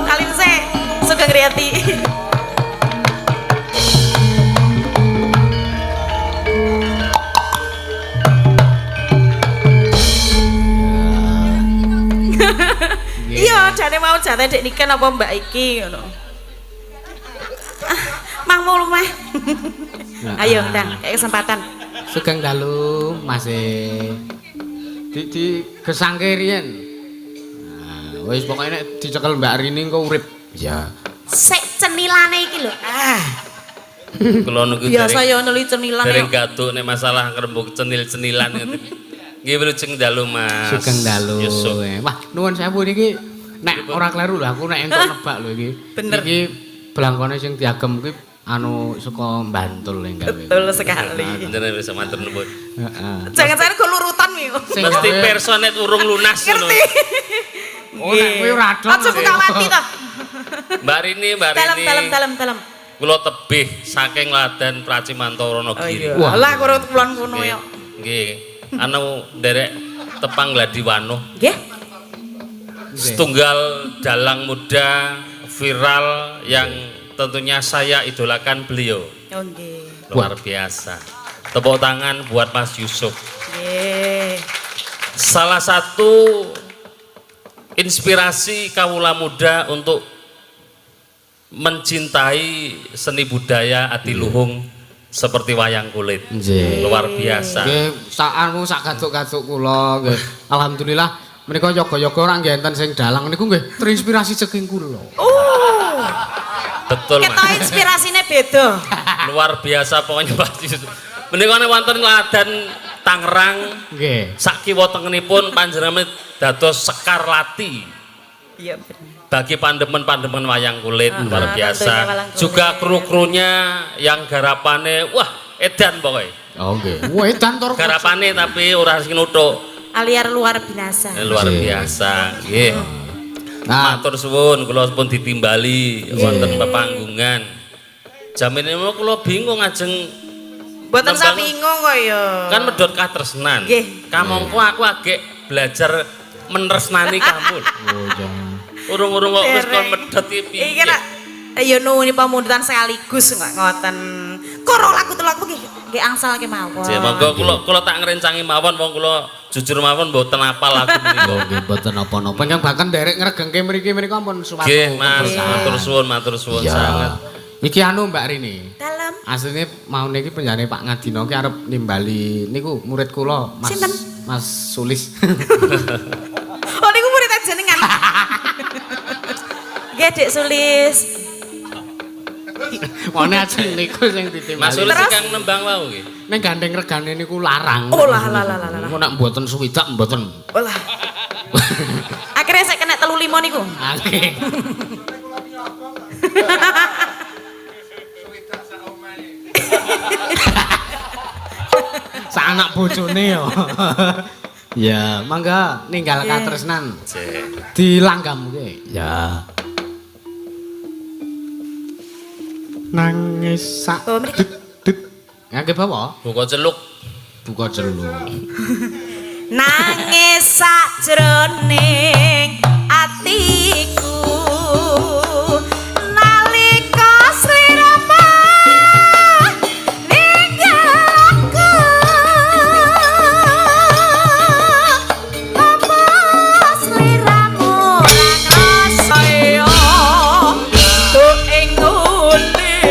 Kalin se, sugeng Riyati. Iya, jane mau jate Dek Niken apa Mbak iki ngono. Ah, Mang lumeh. Ayo, ndang, kayak kesempatan.
Sugeng dalu, Mas. Di gesangke riyen. Nah, wis pokoke nek dicekel Mbak Rini engko urip. Ya.
Sik cenilane iki lho. Ah,
Kula niku
biasa ya nuli cenilan
dereng
ya.
gaduk nek masalah ngrembug cenil-cenilan ngoten. Nggih wilujeng dalu Mas.
Sugeng dalu.
Yusuf.
Wah, nuwun sewu niki nek ora kleru lho aku nek entuk nebak lho iki.
Bener.
Iki blangkone sing diagem kuwi anu saka Bantul ing gawe.
Betul sekali.
Jenengan bisa matur nuwun.
Heeh.
Jangan-jangan kok lurutan mi.
Sing
Mesti
gawe-
pirsa nek urung lunas ngono.
Ngerti.
Oh, nek kuwi ora dong.
Aja buka mati toh.
Mbak Rini, Mbak
Dalem
Rini.
dalem dalem dalem.
Kula tebih saking Ladan Pracimantoro
Oh
Nagiri.
iya.
Wah.
Lah karo kulon kono ya.
Nggih. Anu nderek tepang Gladiwano.
Nggih.
Setunggal dalang muda viral yang tentunya saya idolakan beliau.
Oh nggih.
Luar biasa. Tepuk tangan buat Mas Yusuf.
Nggih.
Salah satu inspirasi kawula muda untuk mencintai seni budaya adiluhung seperti wayang kulit.
Nggih.
Luar biasa.
Nggih, sak anu sak gaduk-gaduk kula nggih. Alhamdulillah menika yoga-yoga ora nggih enten sing dalang niku nggih terinspirasi saking kula.
Oh,
Betul,
ketok
Mas.
inspirasine beda.
Luar biasa pokoknya Mas Yusuf. Menika nek wonten Ladan Tangerang
Nggih.
sak kiwa tengenipun panjenengan dados sekar lati
Iya bener.
bagi pandemen-pandemen wayang kulit, luar biasa.
Tentunya wayang kulit.
Juga kru-krunya yang garapane wah edan pokoknya.
Oh nggih. Wah, edan tur.
Garapane tapi ora sing nuthuk.
Aliar luar biasa.
Luar
Nggih.
biasa. Nggih.
Nah,
Matur suwun kula pun ditimbali wonten pepanggungan. Jamine kula bingung ajeng
Mboten usah
nembang-
bingung kok ya.
Kan medhot katresnan.
Nggih.
Kamangka aku agek belajar menresnani kamu.
Oh iya.
Urung-urung kok wis kon
Dereng.
medhot iki piye?
Iki nek ya nuwun pamundutan sekaligus kok ngoten. Kok lagu telu aku nggih nggih angsal kemawon.
Jek monggo kula kula tak ngrencangi mawon, wong kula jujur mawon mboten apal lagu menika.
Oh nggih, mboten napa-napa. Ingkang bahkan nderek ngregengke mriki menika ampun suatu
Nggih, Mas,
keberkahan.
matur suwun
Iya.
sanget.
Iki anu Mbak Rini.
Dalem.
Asline maune iki penjane Pak Ngadino ki arep nimbali niku murid kula Mas.
Sinten?
Mas Sulis.
Oh niku murid jenengan. Nggih Dik Sulis.
Maune ajeng niku sing ditimbali.
Mas Sulis
Terus?
ingkang nembang wau nggih.
Ning gandeng regane niku larang.
Oh lah lah lah lah lah.
Niku nek mboten swidak mboten.
Oh lah. Akhirnya saya kena 35 niku.
Akeh. Sak anak bojone yo. Ya, mangga ninggal katresnan.
Jek.
Dilanggamke. Ya. Nangis sak
Bawa mriki.
dit. Ngangge bawa?
Buka celuk.
Buka celuk.
Nangis sakjroning atiku nalika sliramu ninggal aku, apa sliramu ora ngrasa ya tuk ing ngene.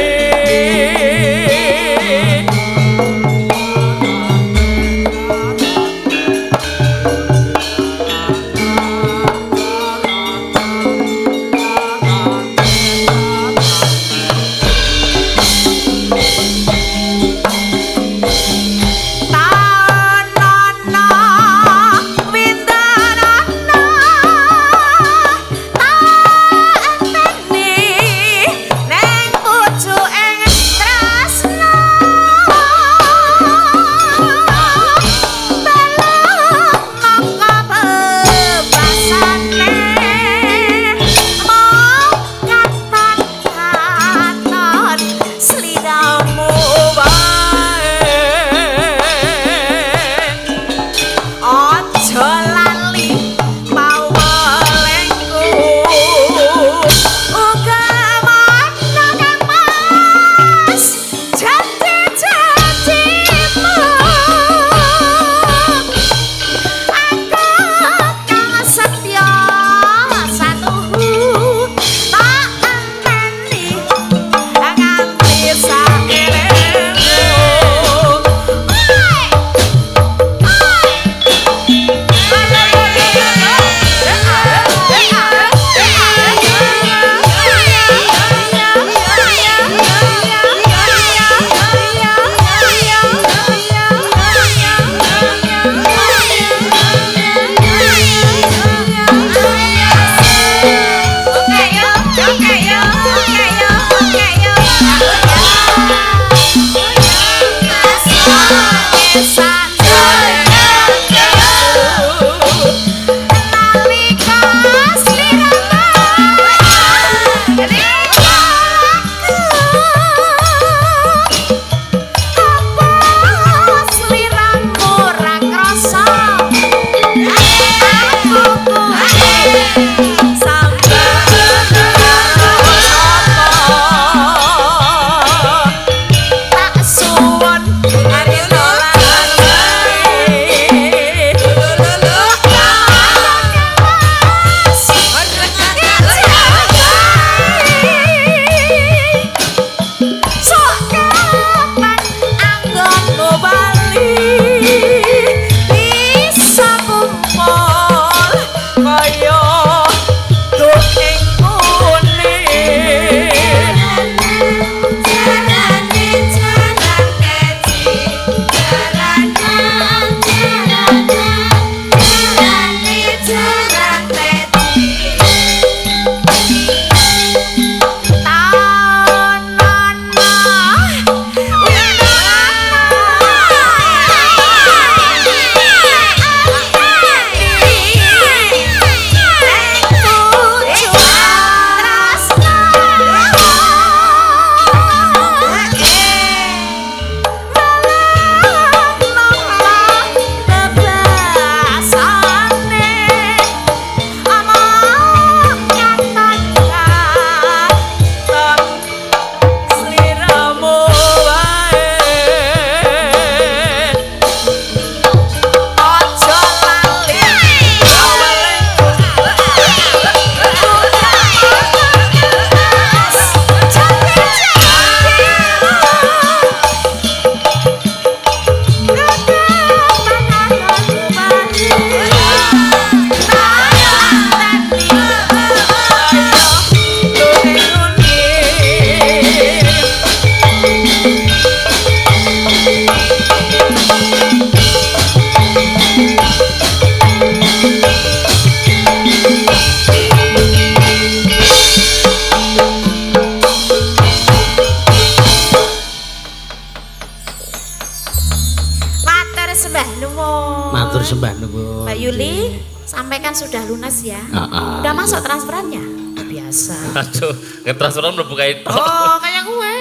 Lili, sampaikan sudah lunas ya.
Heeh.
Udah masuk transferannya? Biasa.
Aduh, ngetransferan mlebu kae tok.
Oh, kayak gue.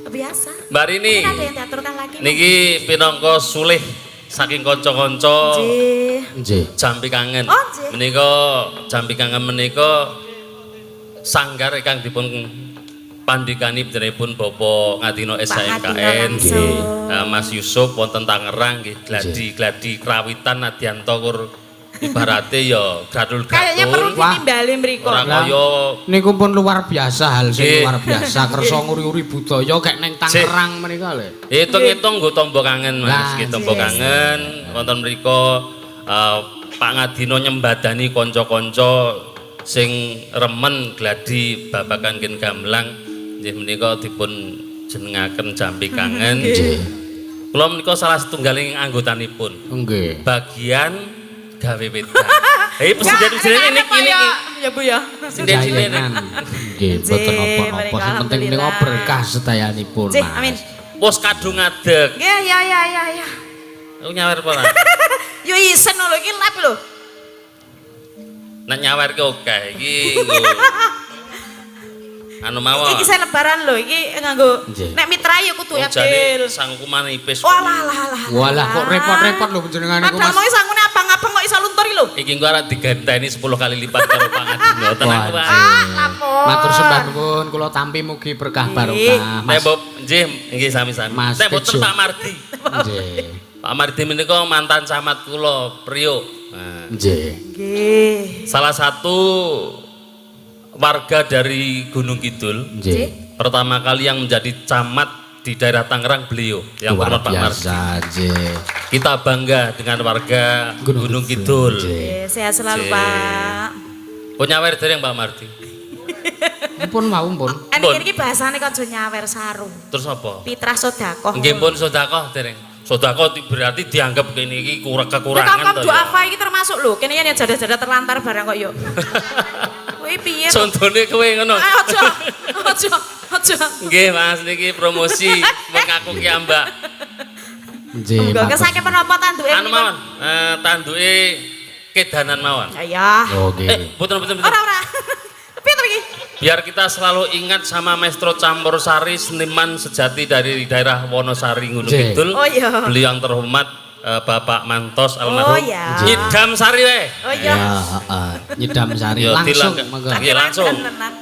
Biasa.
Mbak Rini,
Mungkin ada yang diaturkan lagi.
niki pinangka sulih saking kanca-kanca
Nggih.
Nggih.
Jampi Kangen.
Oh, nggih.
Menika Jampi Kangen menika sanggar ingkang dipun pandikani panjenenganipun Bapak Ngadino
Pak Ngadino
SHMKN
langsung.
Mas Yusuf wonten Tangerang nggih gladi-gladi krawitan nadyanto kur ibarate ya
Kayaknya perlu
gadul-gadul
Wah.
ditimbali mriko.
ora kaya
Niku pun luar biasa, hal sing
Nggih.
luar biasa kersa nguri-uri budaya kek neng Tangerang menika lho.
Hitung-hitung nggo tombo kangen Mas,
Lah,
nggih tombo kangen wonten mriku Pak Ngadino nyembadani kanca-kanca sing remen gladi babagan gen gamelan nggih menika dipun jenengaken Jampi Kangen.
Nggih.
Kula menika salah setunggaling anggotanipun.
Nggih.
Bagian gawe wedang. Hei presiden-presiden ini ini
ya, ya Bu ya.
Sinden-sinden.
Jayengan. Nggih, mboten
Nggih,
napa-napa. Sing penting menika
alhamdulillah.
berkah sedayanipun,
Nggih,
Mas.
amin.
Wis kadung ngadeg.
Nggih, ya ya ya ya.
Aku nyawer apa ora?
Yo isen lho iki lab lho.
Nek nyawer ki oke iki nggo anu mawon.
Iki saya lebaran lho, iki nganggo
Nggih.
nek mitra ya kudu
Wong jane
adil.
sangku manipis.
Walah lah lah.
Walah kok repot-repot lho panjenengan niku
Padahal
Mas.
mau sangune abang-abang kok iso luntur iki lho.
Iki engko arep diganteni 10 kali lipat karo Pak Ngadino. Tenang
Wah,
wae.
Lapor.
Matur sembah nuwun kula tampi mugi berkah barokah.
Nek
Mas.
Bob, nggih, nggih sami-sami.
Mas
Nek boten
Tejo.
Pak Mardi.
Nggih.
Pak Mardi menika mantan camat kula, Priok. Nah,
Nggih.
Nggih.
salah satu warga dari Gunung Kidul
Nggih.
pertama kali yang menjadi camat di daerah Tangerang beliau yang
Luar
bernama Pak Mardi.
biasa, nggih.
Kita bangga dengan warga Gunung Kidul.
Nggih.
Nggih, sehat selalu,
Nggih.
Pak.
Punya nyawer dereng Pak Mardi.
Pun wau pun.
Nek
Pun.
iki bahasane kok aja nyawer saru.
Terus apa?
Fitrah sedekah.
Nggih pun sedekah dereng. Sedekah berarti dianggap kene iki kurang kekurangan
Kamu
to
doa
ya.
apa iki termasuk lho. Kene yen jada-jada terlantar barang kok yo. Kuwi piye? to?
Contone kowe ngono.
Ah, Aja. Aja. Aja.
Nggih Mas niki promosi mengaku ki ambak.
Nggih.
Monggo
matur.
kesake menapa tanduke
Anu mawon, tanduke kedanan mawon.
Ya ya.
Oh, nggih.
Eh, boten boten boten.
Ora ora. Piye to iki?
Biar kita selalu ingat sama Maestro Campur Sari, seniman sejati dari daerah Wonosari Gunung
Nggih.
Kidul.
Oh iya.
Beliau yang terhormat Bapak Mantos almarhum.
Oh iya.
Nyidam Sari weh.
Oh iya.
Ya, heeh. Nyidam sari
Ya,
langsung
dilang-
monggo.
Nggih, langsung.
Tenan.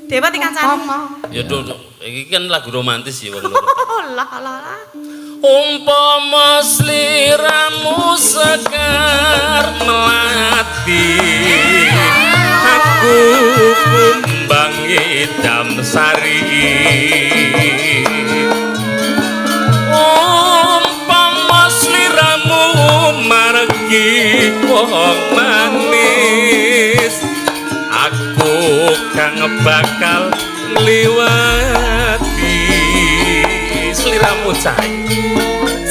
Dewa dikancani.
Ya duh, duh, iki kan lagu romantis ya wong loro.
Oh lah lah lah.
Umpama sliramu sekar melati, aku kumbang idam sari. Umpama sliramu margi wong manis, aku kang bakal ngliwati sliramu cah.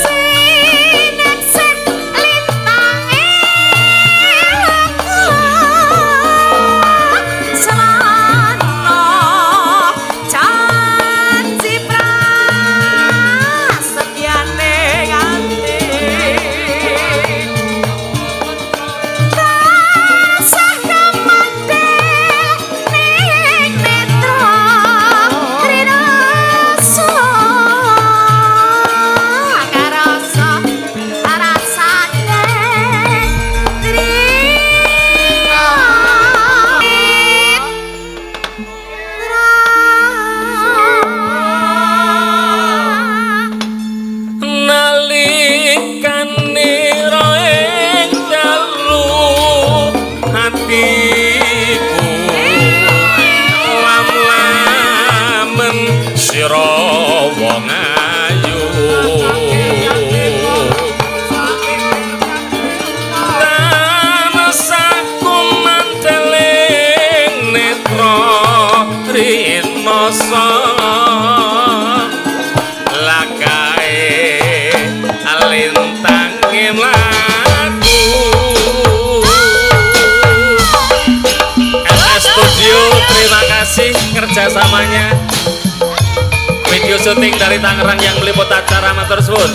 Sineksen lintange aku selana janji prasetyane nganti tansah kemandheng ning netra rinasa karasa rasane
Nalikane roeng dalu atiku lam-lamen sira wong ayu tansah kumanteling netra rinasa lakae lintange mlaku. LS Studio terima kasih kerjasamanya, video syuting dari Tangerang yang meliput acara, matur suwun.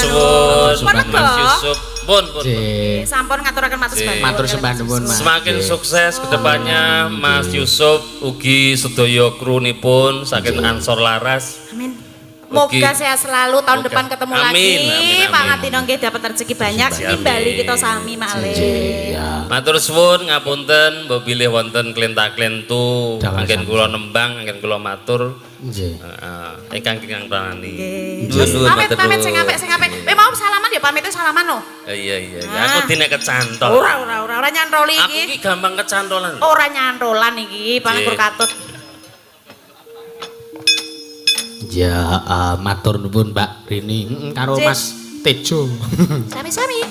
suwun
Mas
Mas Yusuf. Pun pun.
Nggih.
Sampun ngaturaken matur sembah nuwun.
Matur sembah nuwun, Mas.
Semakin sukses kedepannya Mas Yusuf ugi sedaya krunipun saking Ansor Laras.
Amin.
Ugi.
Moga sehat selalu tahun
Moga.
depan ketemu
Amin,
lagi.
amin,
Pak
amin.
Ngatino nggih dapat rezeki banyak.
Amin.
Nimbali kita sami malih.
Ya.
Matur suwun ngapunten mbok bilih wonten klentak-klentu
Dawa
anggen
sami.
kula nembang anggen kula matur.
Nggih.
Heeh, ingkang ingkang pranani.
Nggih.
Nuwun nuwun
Pamit
matur
pamit
nuwun.
sing apik sing apik. Kowe mau salaman ya pamitnya salaman no.
Iya iya iya.
Ah.
Aku dine kecantol.
Ora ora ora ora nyantoli
Aku
iki.
ki gampang kecantolan.
Ora nyantolan iki, paling
Nggih.
kur katut.
Ya, matur nuwun Mbak Rini. Karo
Nggih.
Mas Tejo.
Sami-sami.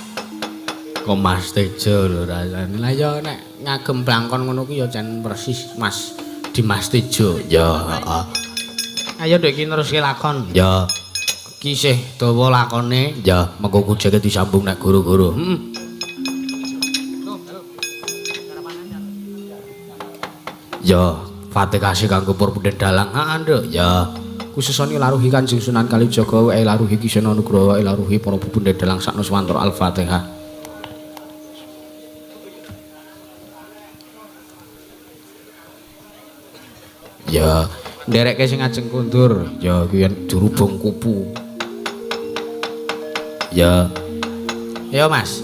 Kok Mas Tejo lho rasane. Lah ya nek ngagem blangkon ngono ku ya jan persis Mas Dimas Tejo. Ya, heeh. Ayo ndek iki neruske lakon. Ya. Ki isih dawa lakone. Ya, mengko kujeke disambung nek guru-guru. Heeh. Ya, Fatihah kasih kanggo para punden dalang. Heeh, Nduk. Ya. Khususane laruhi Kanjeng Sunan Kalijaga wae laruhi Ki Seno Nugroho wae laruhi para punden dalang saknuswantara Al-Fatihah. Ya, nderekke sing ajeng kondur. Ya kuwi yen jurubung kupu. Ya. Ayo, Mas.